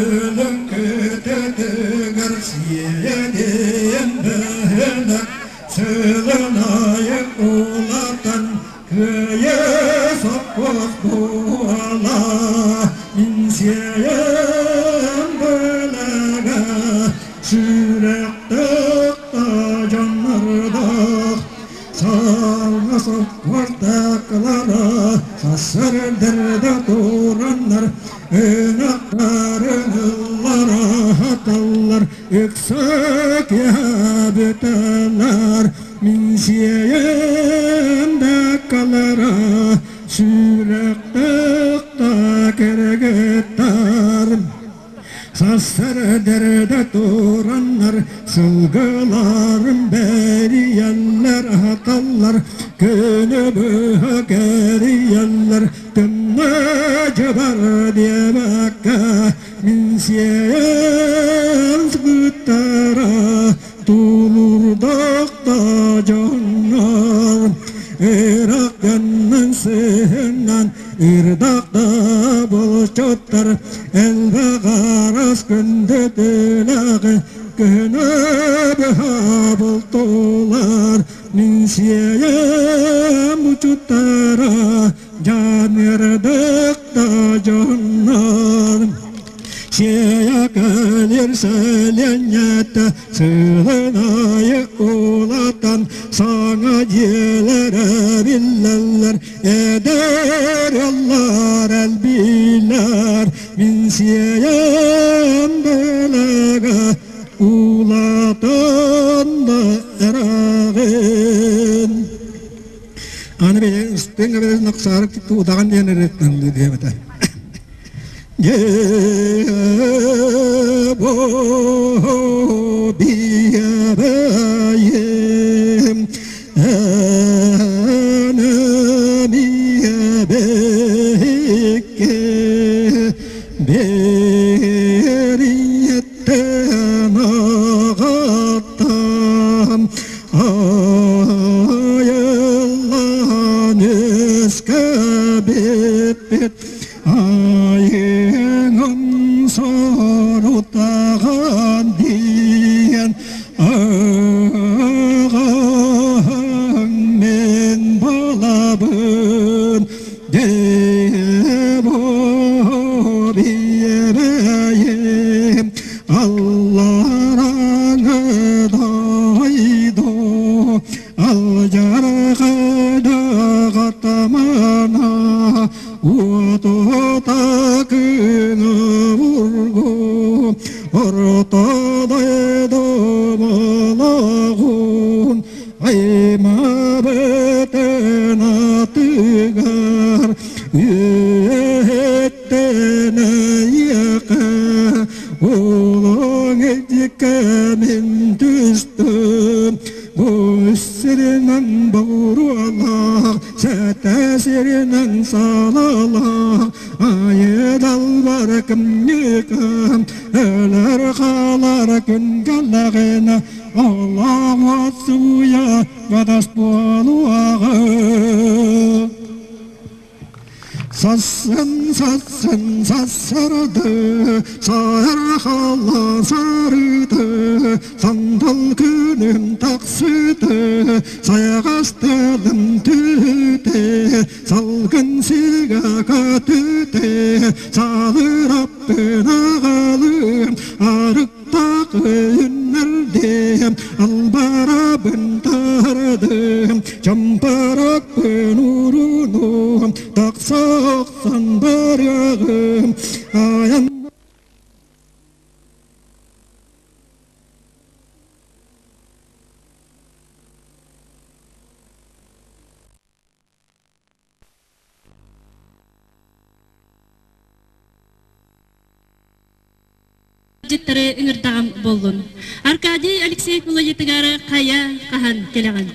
Күөлүн кытытыгар сиэдиэн бөһүлэк сылын айы улатан кыайы соппут буола мин сиэйэм бөлөгэ сүрэхтэх да дьоннордох саҥа соппуортаклара сарсырдырда тураннар ынахтарын ыллара хаталлар ыкса киһабыталар мин сиэйэм даккалара сүрэхтэх да кэрэгеттар Сарсырдырда тураннар сылгыларын бэрийэллэр аһаталлар күнү быһа кэрийэллэр тымныы дьыбар диэбэккэ мин сиэйэм сыгыттара тулуурдаах да дьоннор ыраах гыннан сыһынан ырдах да булчуттар элбэх арас күндүтүлэҕи күнү быһа бултулар мин сиэйэм учуттара дьаныардык да дьоннор Сиэйэ кэлэр сэлиэнньэтэ сылын айы улатан саҥа дьиэлэрэ биллэллэр эдэр ыаллар элбииллэр мин сиэйэм бэлэгэ улаатан да эрэҕин Аны бэйэ ыстыҥ эбэтэр нахсаарык удаҕан диэн эреттэн диэбитэ. Айыллан өскөбүппүт Айыҥым сорутаҕан диэн аҕаҥ мин балабын деп биэрейим аллараңы дойду алдьархайда хатамана уотута күнү бургу орто дойду балаҕун аймабытын атыгар үөттэн эйиэхэ улуҥ илдьиккэмин түстүм бу сиринэн боруолаах сэтэ сиринэн салалаах айыдалбар кымньыкам өлөр хаалар күн галлаҕына Аллах суя гадас буолуаҕы Сассын, сассын, сассарды, сархала сарыды, сандал күнүм тахсыды, сайаҕастылым түһүтэ, салгын сигэ көтүтэ, салыраппын аҕалым, арыктаах үүннэрдим, албарабын тардым, чампаракпын урунум, тахса охсон барыаҕым, айан Дьыттары ыҥырдаҕым буоллун. Аркадий Алексеев мелодиятыгар хайа хаһан кэлэҕин?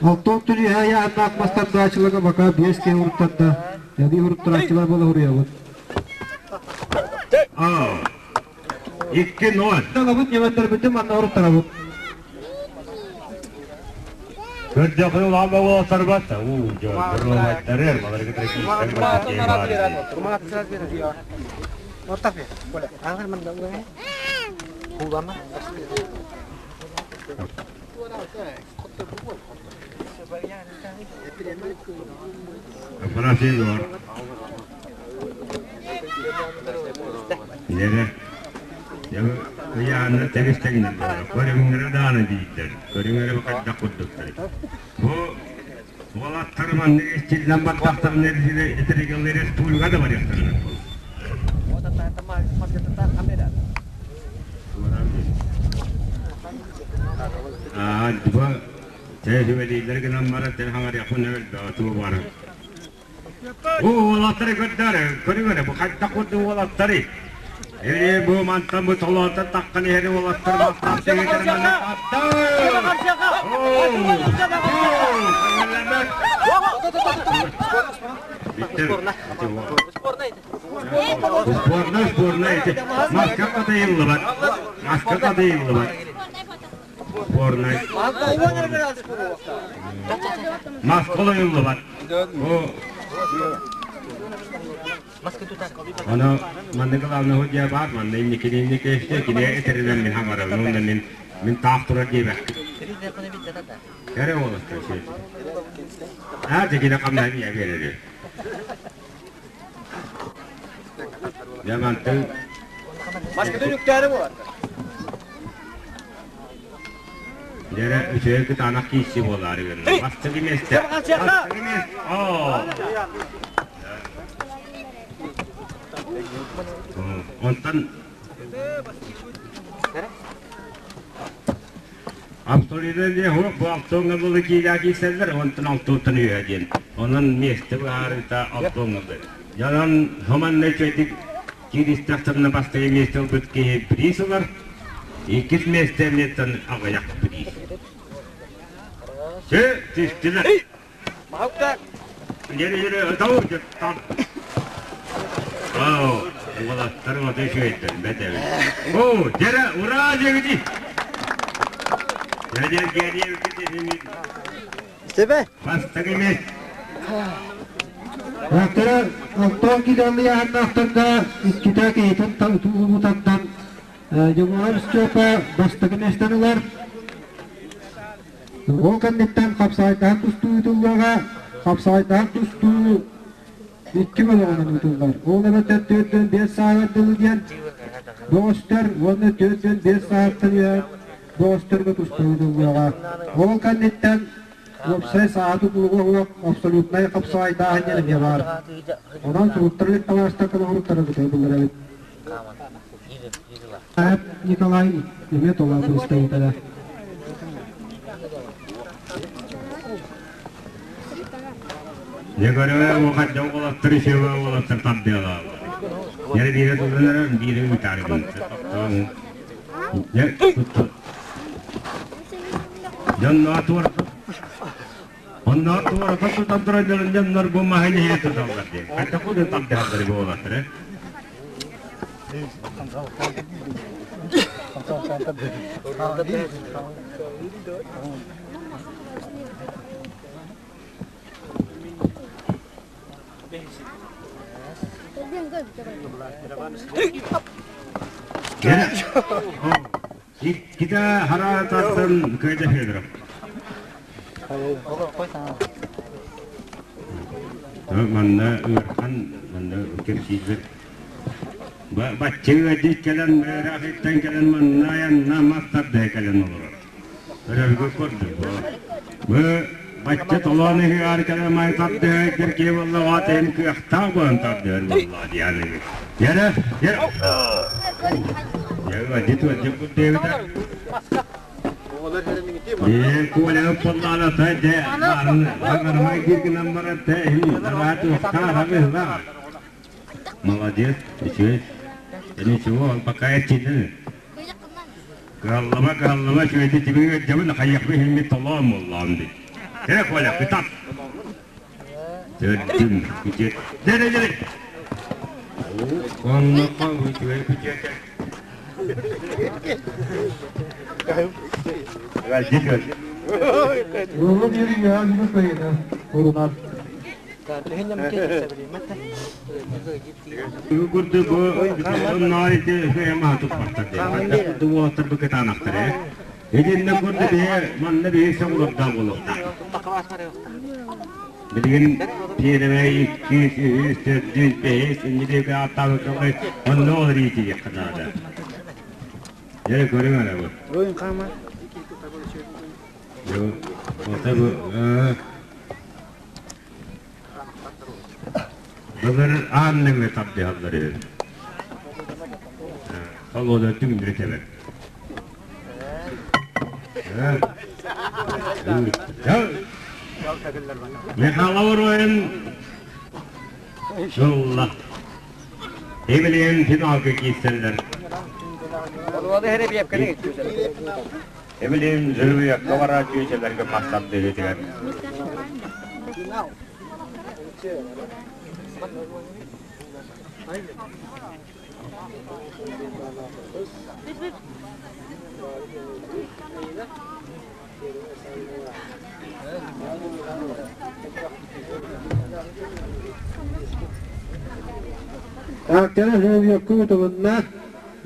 Алтон түлүһэ яатнаах мастардаачыларга бака биэс киһи уруттарда. Эби уруттарааччылар буола уруйабыт. 2-0. Талабыт ньэмэттэрбитин манна уруттарабыт. Көрдөхүн улаан уолаттарбат. Уу, дьон, маларга Афанасий Егор. Лера. Ыйаанна тэбис тэҥнэр буолар. Көрүҥнэрэ даҕаны дииллэр. Көрүҥнэрэ хайдах курдуктар. Бу уолаттар маннык истиллэн бардахтарына этэригэр республика да барыахтарын буолар. Аа, бу Тэһүбэлииллэр гынан баран тэр хаҥарыахпын өлбөҕө тугу бары. Бу уолаттары көрдөөрө, көрүҥ бу хайдах курдук уолаттары. Эри бу мантан бу толоонтон таххан иһэри уолаттар махтаах тэҥэтэр манна Сборная, сборная, маска катайыллыбат, маска катайыллыбат. Сборнай. Мас холойуллубат. Бу Ону манна главный судья баар, манна инникини инники истэ, кини этэринэн мин хаҥарабын, уонна мин мин таах турар диэбэккин. Кэрэ уолаттар сиэт. Аа, дьэ хамнаһын ийэ биэрэр. Дьэ мантан Дьэрэ үчүгэй кытаанах киирсии буолаары гынна. Бастакы миэстэ. Бастакы миэстэ. Оо. Онтон Абсолютно диэн хуох бу алтыҥҥа дылы киилээ киирсэллэр, онтон алтыттан үөһэ диэн. Онон миэстэ быһаарыыта алтыҥҥа дылы. Дьонон хоманна үчүгэйдик кииристэхтэринэ бастакы миэстэ ылбыт киһи приз ылар, иккис миэстэ эмиэттэн аҕыйах приз. Чэ, түстүлэр. Уолаттар отой үчүгэйдэр, бэт эбит. Оо, дьэрэ, ураа диэбити! Дьэ, диэбити Себе. Бастакы миэс. Уолаттара Алтан килиаллыйаһаннаахтарга иккитэ киһитин туубутаттан Дьулуһар Степа бастакы миэстэни ылар. Ол кэнниттэн хапсаҕайдаһан тустуу ыытыллыаҕа. Хапсаҕайдаһан тустуу икки бөлөҕүнэн ыытыллар. Ол эбэтэр 4-5 сааһыгар дылы диэн бөҕөстөр уонна 4-5 сааһыттан үөһэ бөҕөстөргө тустуу ыытыллыаҕа. Ол кэнниттэн уопсай сааһы тутулуга суох абсолютнай хапсаҕайдааһын диэн эмиэ баар. Онон суруттар илик уруттары кытайбыллар эбит. Николай эмиэ толору представителэ. Дьэ көрөөр уохаддьа уолаттар үчүгэй уолаттар тардыалааллар. Дьэ биирэ тутунарар, биирэ ыытаары гынна. Дьэ Дьонноо туората Онноор туората тутан туран дьоннор бу маһы иһэ туталлар диэн. Хайдах курдук тардыһаллар бу уолаттары? Иккитэ хара тардан кыайда Федоров. Манна ыарахан, манна кэпсииллэр. Баччыга дьит кэлэн, ыараахыттан кэлэн манна айанна мас тардыһа кэлэн олорор. Өрөргө көрдүм. Бу бачча толоон иһигаар кэлэн май тардыһа киркие буолла, оҕа кыахтаах буолан тардыһар буолла диэн. Yere, yere. Молодец, үчүгэй. Ничего, он пока этчитин. Кыһаллама, кыһаллама, үчүгэйди тибиҥ өддьэбин, хайыахпын иһиммит толоом буоллаҕым дии. Кэ, Коля, кытат. Төрдүм, күтүөт. Дэрэ, дэрэ. Оннука үчүгэй күтүөт. Уолу биир үөһэ күнү кыайыны урунар. Курдук бу онноор ити ма туппаттар диэн. Курдук уолаттар бу кытаанахтар ээ. Итиннэ курдук биһи манна биһи сөҕүлүрдээх буолуохтаах. Билигин пиэрэмэй иккис, үһүс, төрдүс, бэһис, инники ааттаабыккалар онно олор иитиэххэ наада. Дьэ көрүҥ эрэ бу. Руин хаама. Ота бу Былыр аан нөҥүө тардыһаллар үһү. Холуода түҥнүрү тэбэр. Михайлов Руин Ылла. Эмилиэн финалга киирсэллэр. Эмилиэн Зырвыякка барар чүөчэлэргэ мастардыһыытыгар. Таактара Зырвыякка утулунна.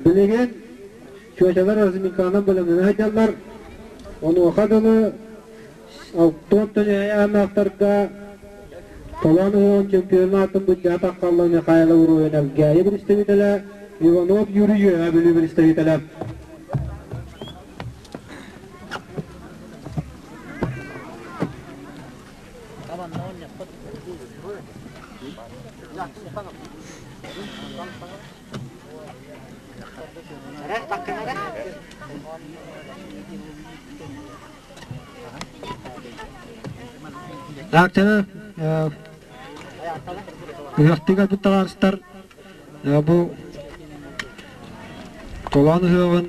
Билигин чүөчэлэр разминканан бэлэмнэнэ сылдьаллар. Онуоха дылы Алтан Төнөйө Толоон уһуон чемпионатын былдьаата халла Михайлов Уруйун Элгээйи представителэ Иванов Юрий Үөһээ Бүлүү представителэ. Акцияны ыһыахтыга табаарыстар бу Толоон ыһыаҕын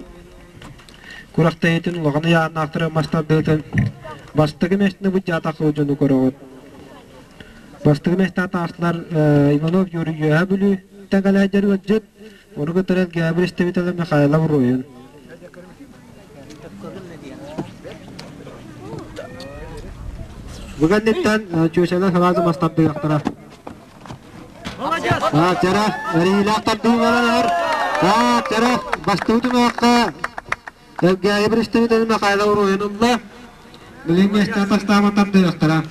күрэхтэһиитин улахан ыйааһыннаахтары мас тардыытын бастакы миэстэни былдьаатах дьону көрөҕүт. Бастакы миэстэҕэ таҕыстылар Иванов Юрий Үөһээ Бүлүү тэҥэлээдьэр ыалдьыт, ону кытары Элгээбир истэбитэлэ Михайлов Руйун. Бу кэнниттэн чүөчэлэр сразу мас тардыахтара. Чара, эриилээх тардыы барар. Чара, бастыбыт уҥуохха Элгээйи представитель Михайлов уруһуйун ылла. Билин миэстэ тастаама тардыахтара.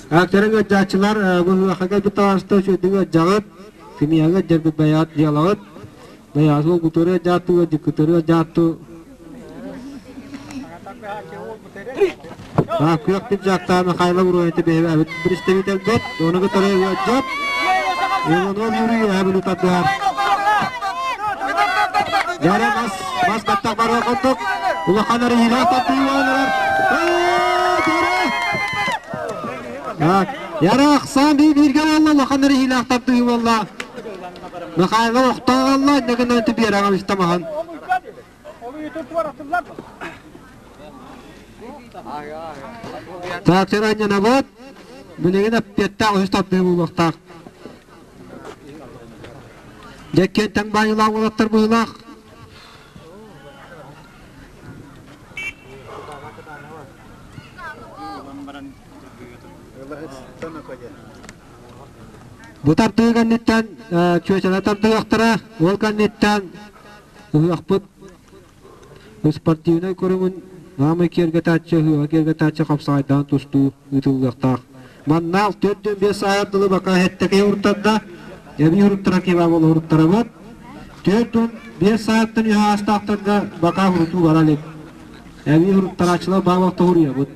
Актеры ыалдьааччылар бу ыһыахха кэлбит таҕыста үчүгэйдик ыалдьаҕыт, сымыйаҕа ыалдьарбыт байаат дьыалаҕыт. Байаасыл кутуру ыалдьаатту ыалдьыккытыры ыалдьаатту. Күөх пиджактаах Михайлов уруойата бэйэбит представителбит, ону кытары ыалдьыт Иванов Юрий Эбили тардыһар. Яра мас, мас баттах барыа курдук, улахан эрийилээх тардыы буолар. Яра ахсаан бииргэ буолла, улахан эрийилээх тардыы буолла. Михайлов охтоох алла, иннигин биэрэҕэ истамаһын. Трактор анньанабыт, билигин эппиэттээх үһүс тардыы буолуохтаах. Дьэккиэн тэҥ баайыылаах уолаттар быһыылаах. Бу тардыы кэнниттэн чүөчэлэ тардыахтара, ол кэнниттэн ыһыахпыт Спортивнай көрүҥүн Наамай киэргэтээччи, ыһыаҕа киэргэтээччи хапсаҕайдаан тустуу ыытыллыахтаах. Манна 4-5 сааһар дылы бака һэттэкэй уруттарда, эбии уруттара кебаб уруттарабыт. 4-5 сааттан үһэ аастаахтарга бака урутуу бара илик. Эбии уруттарааччылар баабахта уруйабыт.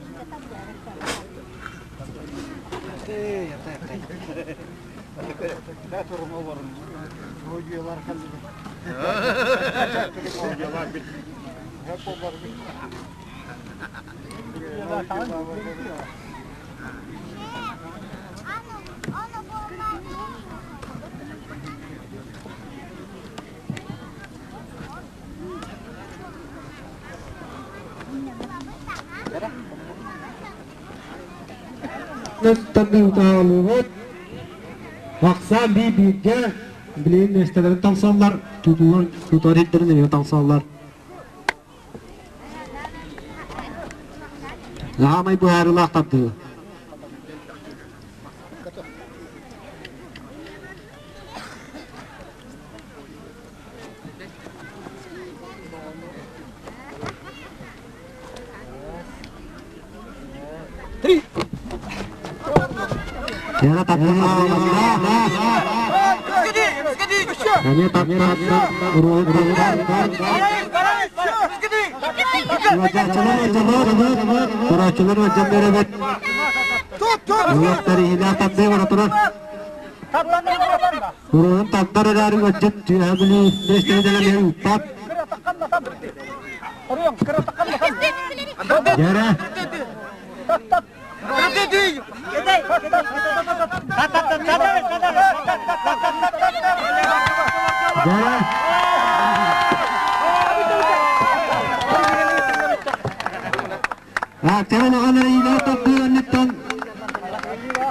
Тардыытаалыыбыт. Ахсаан бии бииргэ билигин миэстэлэрин талсаллар, тутулар тутар иһиттэрин эмиэ талсаллар. Саамай быһаарыылаах тардыы. Яна Они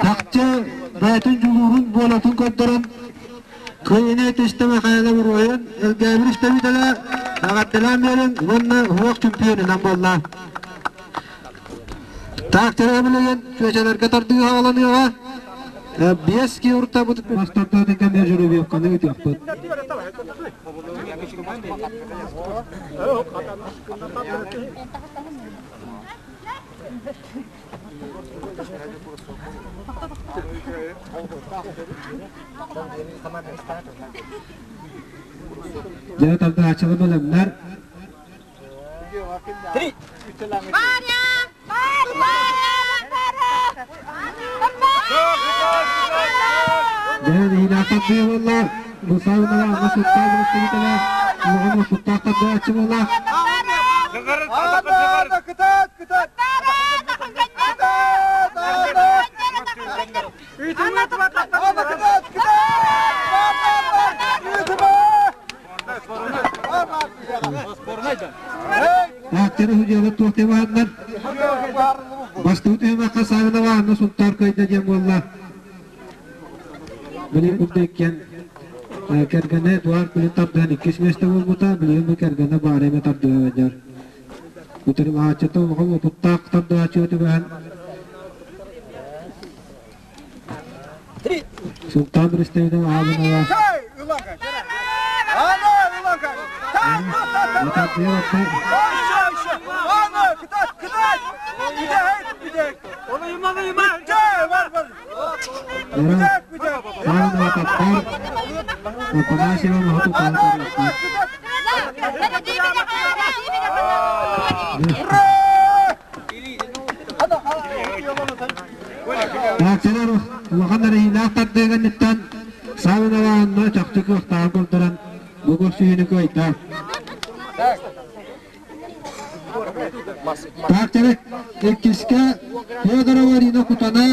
Тахчы бэйэтин дьулуурун буолатын көрдөрөн кыайыыны түстэ Михайлов уруһуйун Элгээбир истэбитэлэ эҕэрдэлээн биэрин уонна уһуох чемпионунан буолла. Так, билигин чүөчэлэргэ тардыы хааланыаҕа. Биэс киһи уртабыт бастардаатын кэмэ жеребьевканы ыытыахпыт. Дьэ, тардааччылар бэлэмнэр. Три! Варя! Варя! Дьэ, иһинээхтэр буоллар, Мусаевна суттаах бырыстыбытала, улахан суттаах тардааччы буолла. Кытат, кытат! Ааттары судьялар туох табаһаннар бастыы түһүмэххэ Савинова Анна Сунтаар кыайда диэн буолла. Билигин курдук иккиэн кэргэнэ Эдуард Кулин тардыһан иккис миэстэ буолбута, билигин бу кэргэнэ баара эмэ тардыһа сылдьар. Утарылаһааччыта улахан уопуттаах тардыһааччыга түбэһэн Султан Рустемовна Аабынова Савинова Таттар Афанасьева Махату Таакчалар улахан эрэйилээх тардыыганныттан Савинова Анна чахчы кыахтааҕын көрдөрөн бу көрсүһүүнү кыайда. Таакчалар иккискэ Федорова Арина Кутана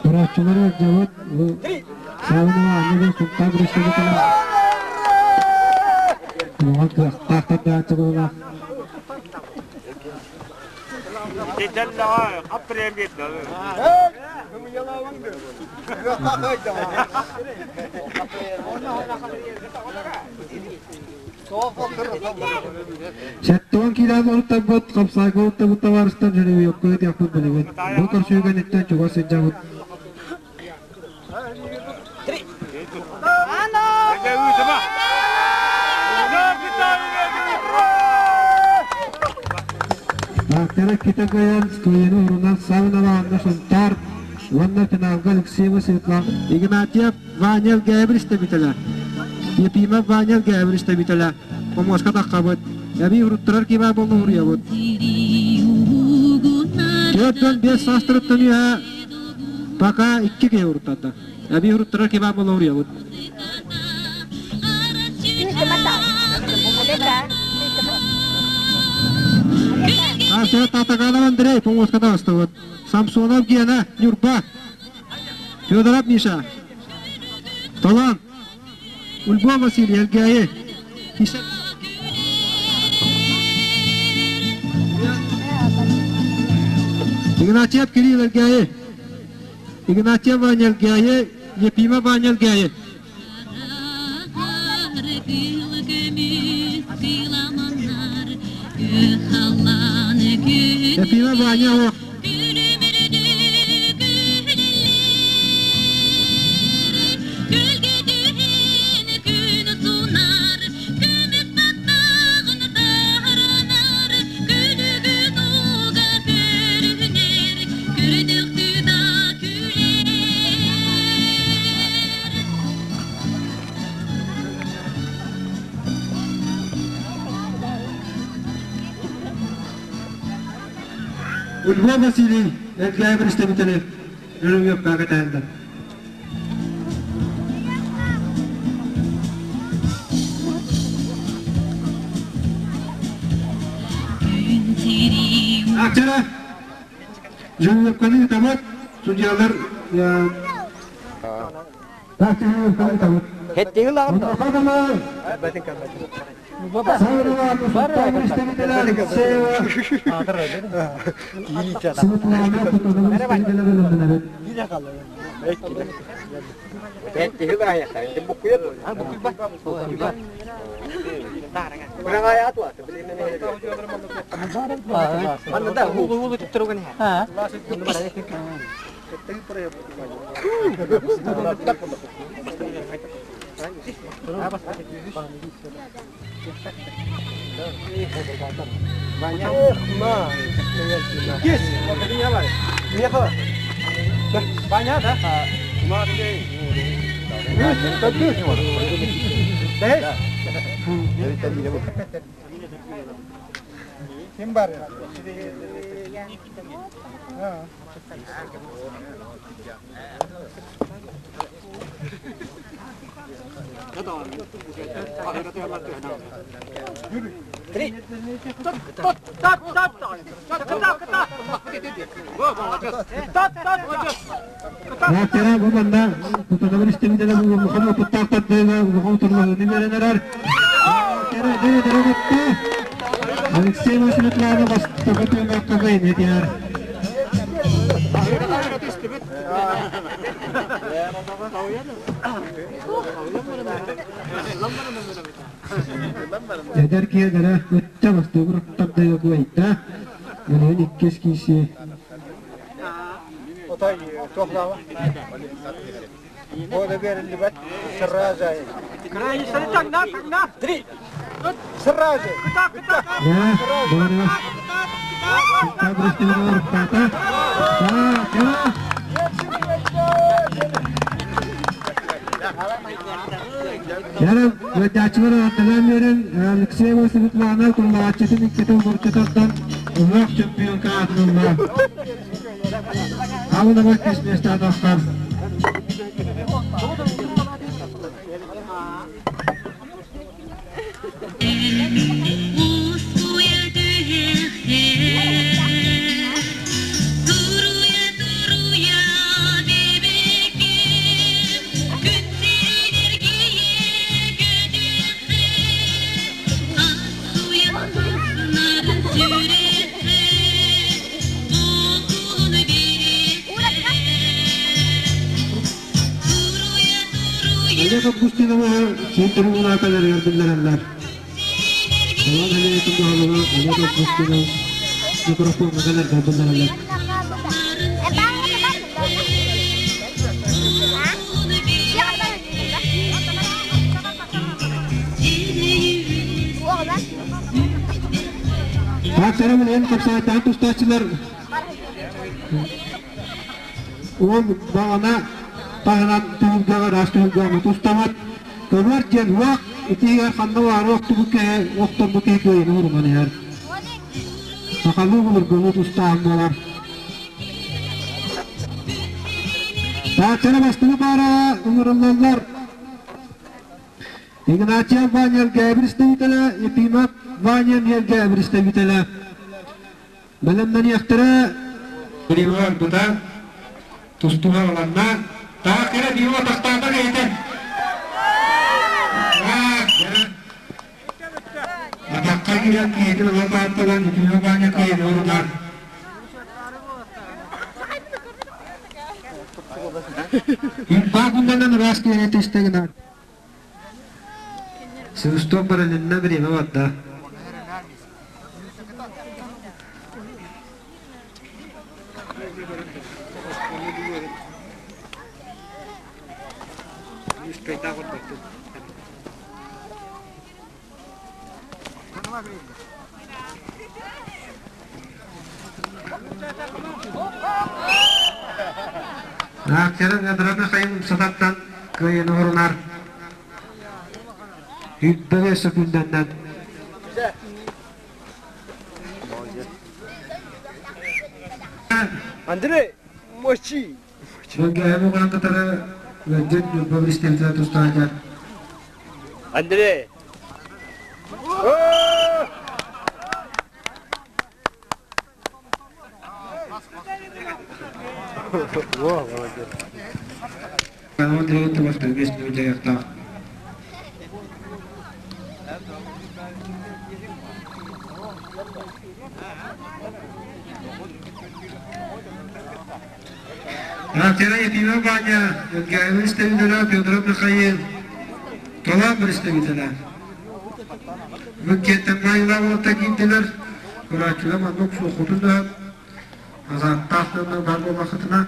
Турааччылар ыалдьабыт Савинова Анна Сунтаар Республиката улахан кыахтаах тардааччыларылаах Сэттион киилээх уруттарбыт, хапсаайга уруттарбыт табаарыстар жеребьевка ыытыахпыт билигин. Бу көрсүүгэн иттэн чугас сылдьабыт. Таактара кита кыайан, кыайыны урунан Савинова Анна Сунтаар уонна финалга Алексеева Светлана Игнатьев Ваня Гэбрис тэбитэлэ. Епимов Ваня Гэбрис тэбитэлэ. Омуоска таххабыт. Эби уруттарар киба болну уруйабыт. 4-5 саастарыттан үһэ пока икки киһи уруттарда. Эби уруттарар киба болну уруйабыт. Арсен Татаганов Андрей помоска тастыбыт. Самсонов Гена Нюрба. Федоров Миша. Талан. Ульбов Василий Элгээйи. Игнатьев Кирилл Элгээйи. Игнатьев Ваня Элгээйи, Ефимов Ваня Элгээйи. Ефимов Ваня ох. Ульва Василий Элгээйи представителе Өлөҥүөккэ кэтэһэллэр. Акчара Жөҥүөккэни табат судьялар Жөҥүөккэни табат. Kim бар? Тера бу манна тутанабыр истемидele бу мухамма туттаактардыга улахан турларыны берен эрэр. Тера дere дere бутты. Алексей Васильевич бастакы тыынакка этиэр. Эдэр киһилэрэ ычча бастыгыр тардыга куйда. Билигин иккис киси. Отай тохлава. О да берилбет сразу. Сразу. Я, Боря. Табрыстыгыр тата. Да, да. Ярым, өтәчілер аттылан берін Алексей Светлана Куллаачытын иккитин бурчутаттан улуох чемпионка атылла. Ауна бак места тахтар. Олег Августинова син трибуна калер ярдымларалар. Алан Хәлиятын баһалыга Олег Августинов микрофон калер ярдымларалар. Так, сәлем ен капсайтан тустачылар. Ол бағана тағынан түгілгәгә рас түгілгәгә тустамат. Көмөр ден вак итигер ханна бар вак түгүккә вактан бу кей нурман яр. Сакалы булыр гөлү тустаан болар. Так, сәлем астыгы бара умуруллар. Игнатьев Ваня Габристевителе, Ефимов Ваня Габристевителе. Белемнен яктыра Биривар бута тустуга аланна. Так, кere диwa тахтата кейте. Так, кere. Атаққа кирен кейтин алатааттан Ефимов Ваня кейин орунар. Илбаа күннэнэн ыраас киһини түстэ гынар. Свисток баранинна время барда. Акцияны Ядра Михаил Сататтан кыайан орунар. Үббэгэ сөкүндэннэн. Андрей, мочи! Бөлгөһөмү уган кытары ыалдьыт Ньурба биристэбитэ тустаачар. Андрей! Во, молодец. Андрей Тимофеевич дьайыктаах. Артера Ефимов Ваня, Өлгөйбүт истэбитэлэ Федоров Михаил, Толоон бір истэбитэлэ. Мүккеттен байыла уолта киирдилэр. Көрөөччүлэр маннык суоххутун да азааттаах дьоннор бар буоллаххытына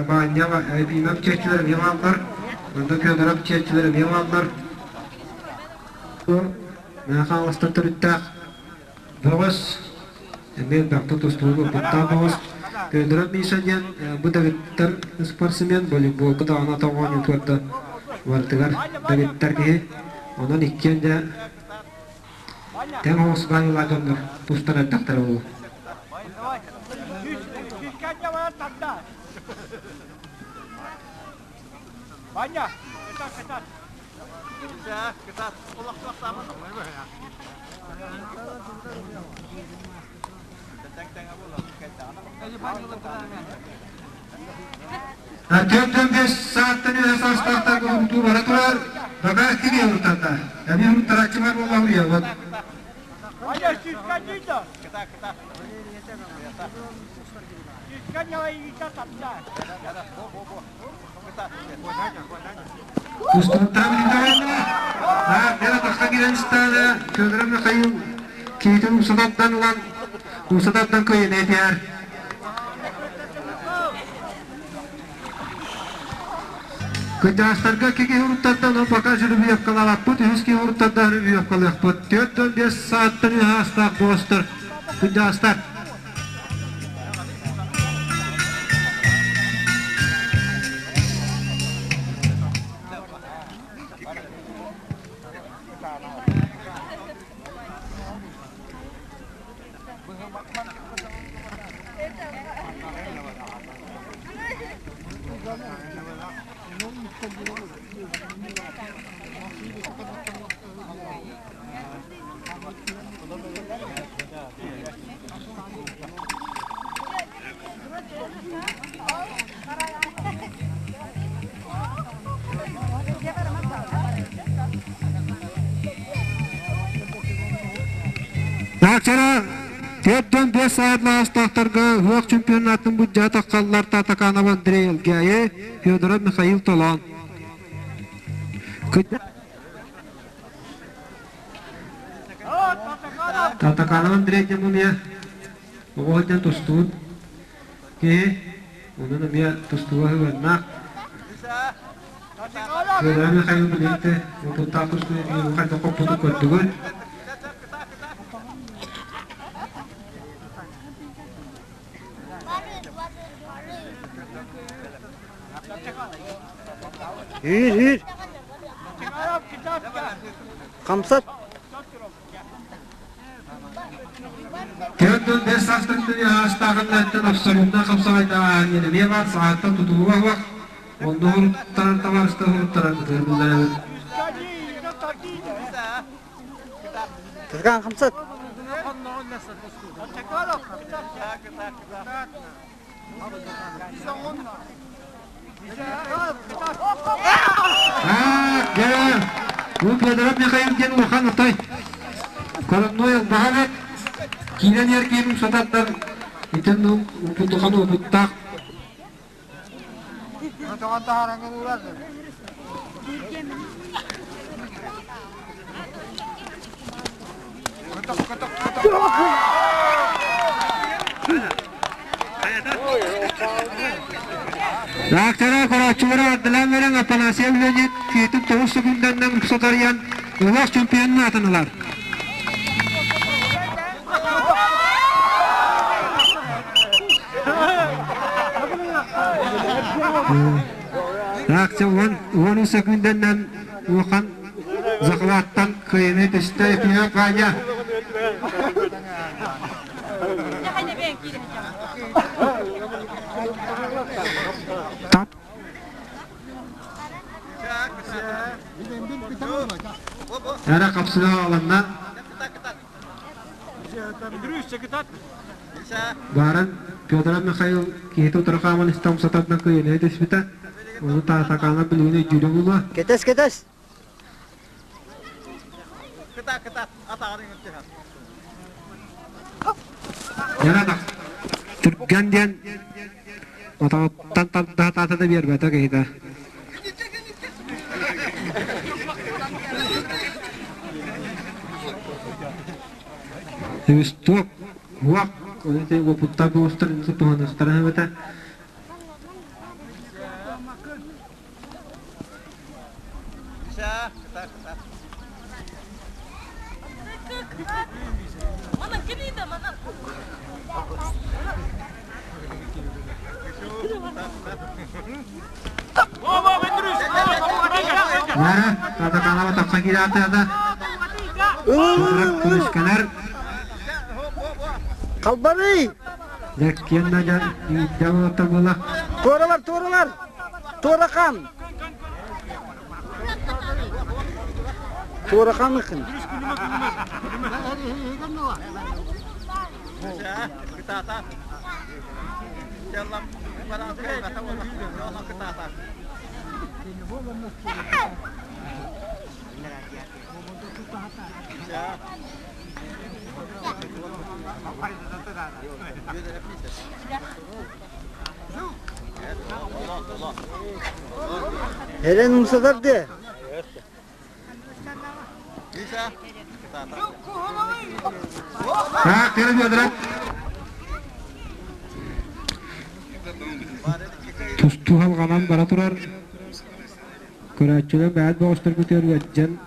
Баанньа Ефимов чиэччилэр эмиэ бааллар, онно Федоров чиэччилэр эмиэ бааллар. Мэҥэ Хаҥаластан төрүттээх Бөҕөс эмиэ элбэхтэ тустууга ылбыттаах бөҕөс. Федоров Миша диэн бу дэгиттэр спортсмен, волейболга даҕаны атах оонньуутугар да барытыгар дэгиттэр киһи. Онон иккиэн дьэ тэҥ оҕус баайыылаах дьоннор тустан эрдэхтэрэ буолуо. Ваня, кытат, кытат. Төртөн бес сааттан үһэ саастаахтарга урутуу бара турар, бакаа кириэ урутарда. Эми уруттарааччы бар буоллаҕын уйабыт. Тустууттан билиннэҕинэ, бэл атахха киирэн истэҕинэ, Федоров Михаил киһитин умса тардан ылан, умса тардан кыайан этиһэр. Кырдьаҕастарга икки киһи уруттардан, ол пока жеребьевкалаабаппыт, үһүс киһи уруттардан жеребьевкалыахпыт. 4-5 сааттан үһэ аастаах бостор кырдьаҕастар. Таачара 4-5 сааднаастаахтарга ыһыах чемпионатын буддьаата халлар Татаканов Андрей Элгээйи, Федоров Михаил Толоон. Татаканов Андрей диэн эмиэ оҕо сылдьан тустуун киһи, онон эмиэ тустууга сыһыаннаах. Федоров Михаил билигин опыттаах тустуу хайдах хоппутун көрдүгүт. Hür hür. Хамсат. Төрдөн бес састан аастааҕын абсолютно хапсаҕайдаан эмиэ баар саҕаттан тутулуга суох. Онно уруттарар табаарыстар уруттарар кытыарбыллар эбит. Кырган хамсат. Дьэ, бу Федоров Михаил диэн улахан отой коронной албаһа эбит. Киирэн иһэр киһи сататтар итин упутухан опуттаах. Дактара көрөөччүлэрэ ардылаан берен Афанасьев Леонид киитин 9 секунданнан сотарыйан улас чемпионун аатын ылар. Акция 10 секунданнан улахан захваттан кыйыны түстэ Ефимов Ваня. Эра капсыла алынна. Баран Петр Михаил киһи утары истам сатардан кыйыны түспүтэ. Оны таатакаана билигин өйдүүрэ була. Кетес, кетес. Яра Түргэн диэн ототтан тардаатаата да биэрбэтэ киһитэ. Үстуок, уак, оны опуттар боостар туһаныахтара эбэтэ. Яра, татаканава тапса кирааты Көмүскэнэр. Kalbari. Дәккенна жабылаттар була. Туоралар, туоралар. Туорахан. Туорахан ыкын. Helen umsaдар de. Так, кері бедрат. Тусту халганан бара турар. Көрәтчілер бәт боғыстыр көтер өтжен.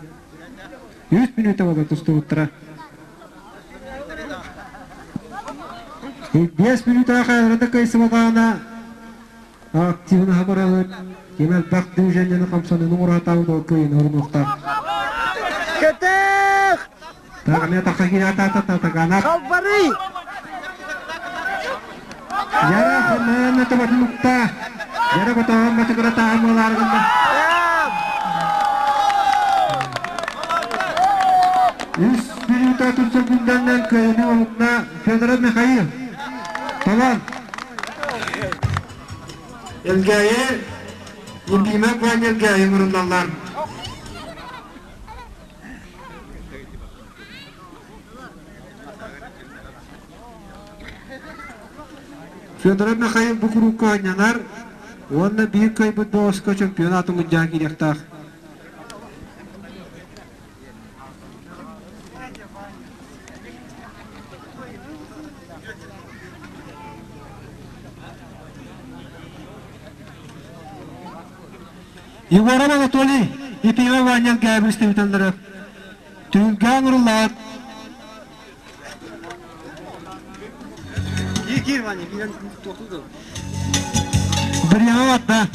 100 минута болды тусту ұттыра. 5 минута қайырында кайсы батағына активны хабаралып, кемел бақ движениені қамсаны нұңыра табы күйін орын. Кетех! Тағына тақса ата ата тағана. Kalbari. Яра ханна табатын нукта. Яра батаған батыгыра тағамаларында. Үс минута тұрса күндәннен күйіні олықна Федоров Михаил. Tamam. Elgayı Епимек ван Элгайы мұрындалар. Федоров Михаил Букурукка ойнанар. Онна бир көйбүт боғысқа чемпионаты мұнжа керектақ. Егоров Анатолий, Епимек ван Элгайы представительдері. Түлгән ұрылар. Gir gir Vanya, bir tohtu Bir yana atla.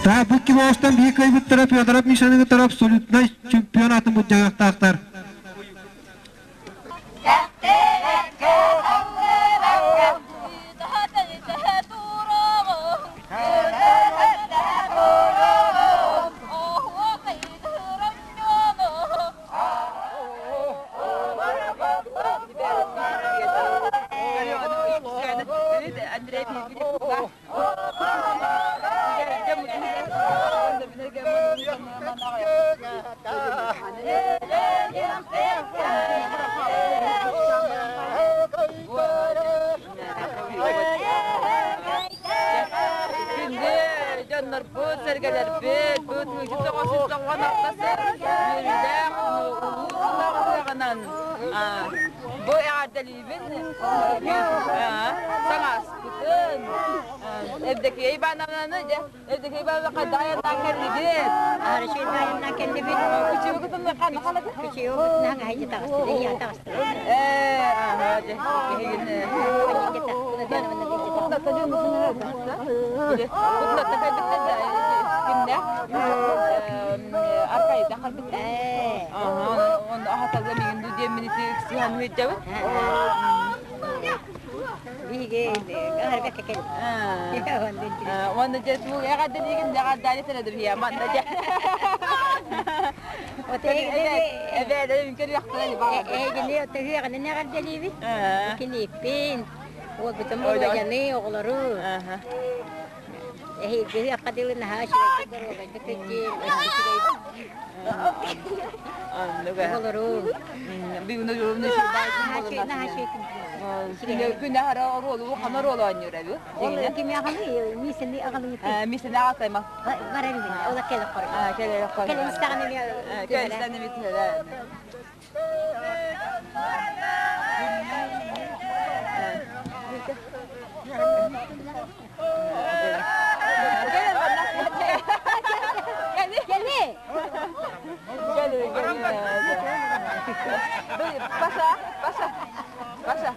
Та bu килоостан bir кайбыт тарап, Федоров Мишаны тарап абсолютно чемпионатын bu жагактактар. өбүгэлэрбит бу 1996 сыл үөрүүлээх улуу сыллаах ыһыаҕынан бу эҕэрдэлиибин саҥаспытын Евдокия Ивановнаны дьэ Евдокия Ивановна хайдах айаннаан кэллигит? Хорошо айаннаан кэллибит. Күчүгүтүн ханна халады? Күчүгүтүн хайдах таҕыстылар, я таҕыстылар. Ээ, аха, дьэ, киһигин. Аркайда халбыттар. Оны ахаталла мигин ду диэммин ити иксихан хуйдабыт. Биһиги арбекка кел. Уонна дьэ туу эҕэрдэлиигин эҕэрдээли сэрэ дия манна дьэ. Эбээдэ көрүөхтэрэ Эһигини тыһыаҕынан эҕэрдэлиибит. Киниппин, уолбутун Володяны, оҕолору. Эһиги ыһыахха дылы наһаа үчүгэйдик доруобайдык сылдьын, үчүгэй оҕолору. Күн аһара оруолу хана оруолу оонньуур эбит. Ол кими аҕалы миисени аҕалыҥ Миисени аҕатайма. Барар үһүн, ола кэлэ хор. Кэлэ хор. Кэлэн истэҕин эмиэ. Кэлэн истэҕин эмиэ Паша, Паша, Паша.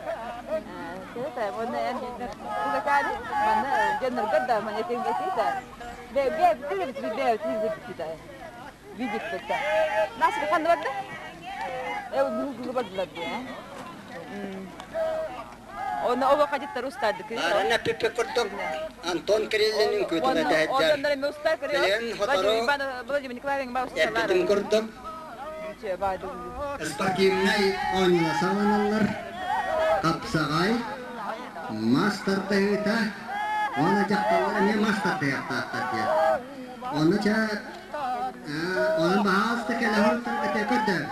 Арана Пиппе курдук Антон Кириллин үҥкүүтүн этэһэттэр. Билигин сотору эппитим курдук спортивнай оонньууга саҕаланаллар. Хапсаҕай, мас тардыһыыта уонна дьахталлар эмиэ мас тардыһыахтаахтар диэн. Ону чэ Онон баһаалыста кэлэ уһуруттарга көрдөр.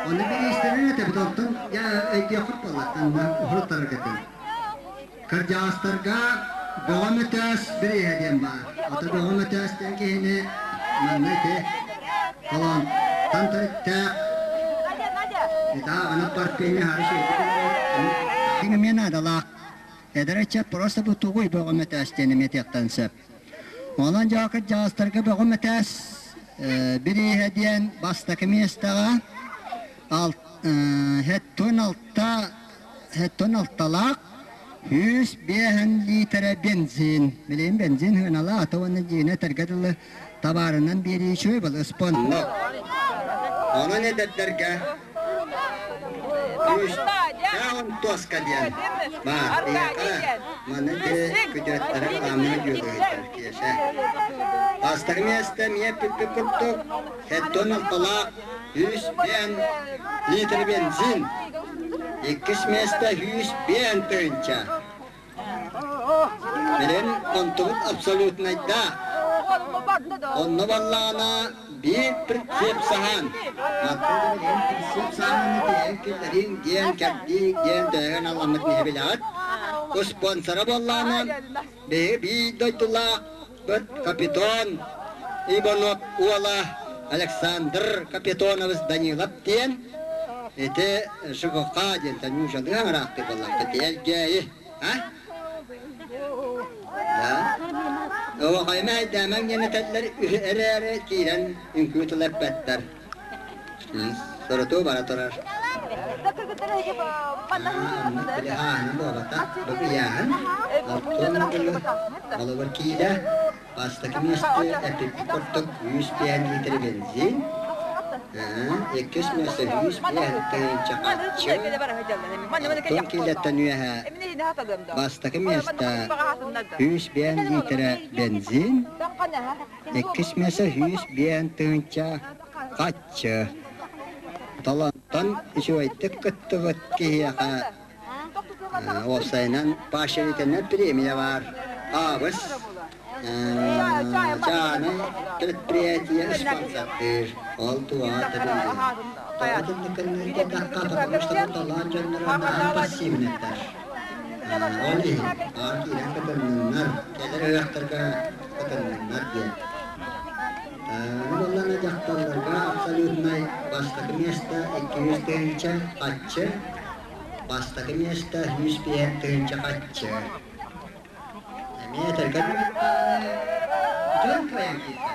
Онно бириистэрин этэбит, онтон дьэ өйдүөххүт буоллар, уһуруттараргытын. Кырдьаҕастарга Бөҕө Мөтөөс бирииһэ диэн баар. Ата Бөҕө Мөтөөс диэн киһини манна ити Холоонтон төрүттээх Итаа парпиҥҥа хары шейдик эмиэ наадалаах. Эдэр ыччат просто бу тугуй Бөҕө Мөтөөс диэн эмиэ этиэхтэн сөп. Онон дьаакыр дьаастарга бөҕө мэтээс бирииһэ диэн бастакы миэстэҕэ хэттон алталаах 105 лиитэрэ бензин. Билигин бензин сыаналаах уонна дьиэни этэргэ дылы табаарынан биэрии үчүгэй был ыспонно. Онон эдэрдэргэ Күүстээх тоска диэн баар биһиэхэ маны күтүөттэрэ хаамыы дьүөлүһүттэр киэсэ. Бастакы миэстэ эмиэ пиппи курдук хеттон алталаах 105 литр бензин. Иккис миэстэ 105 тыһыынча. Билин онтубут абсолютнайдаах. Онно баллаҕына биир прицеп саһаан, мантан прицеп саһааны тиэйэн киллэриҥ диэн кэрдии диэн дөйөн аламмыт киһи билэҕит. Спонсора буоллаҕына биһиги биир дойдулаахпыт Капитон Иванов уола Александр Капитонович Данилов диэн ити ЖКХ диэн Танюшалыы аҥараахтыы буоллахпыт Элгээйи А? Да. Оҕойма айдаамаҥ диэн этэллэр эрээри киирэн үҥкүү тыл эппэттэр. Соротуу бара турар. Билиһааһын буолбата. Бу ыйааһын алтын холобур киилэ Бастакы миэстэ эппиппит курдук 105 литр бензин, иккис миэстэ 105 тыһыынча харчы, оттон киилэттэн үөһэ бастакы миэстэ 105 литрэ бензин, иккис миэстэ 105 тыһыынча харчы. Талантан үчүгэйдик кыттыбыт киһиэхэ Уопсайынан поощрительнай премия баар. Аабыс чааны предприятие спонсордыыр. Ол туоҕа тэбиллэр. Тоҕо итинник гынныыр потому что бу талаан дьонноро наһаа пассивныйдар. Ол иһин аар киирэн кытынныннар, кэлэр ыһыахтарга кытынныннар диэн. Дьахталларга абсолютнай бастакы миэстэ 200 тыһыынча харчы, бастакы миэстэ 105 тыһыынча харчы. Эмиэ этэргэ дьон кыайан киирдэ.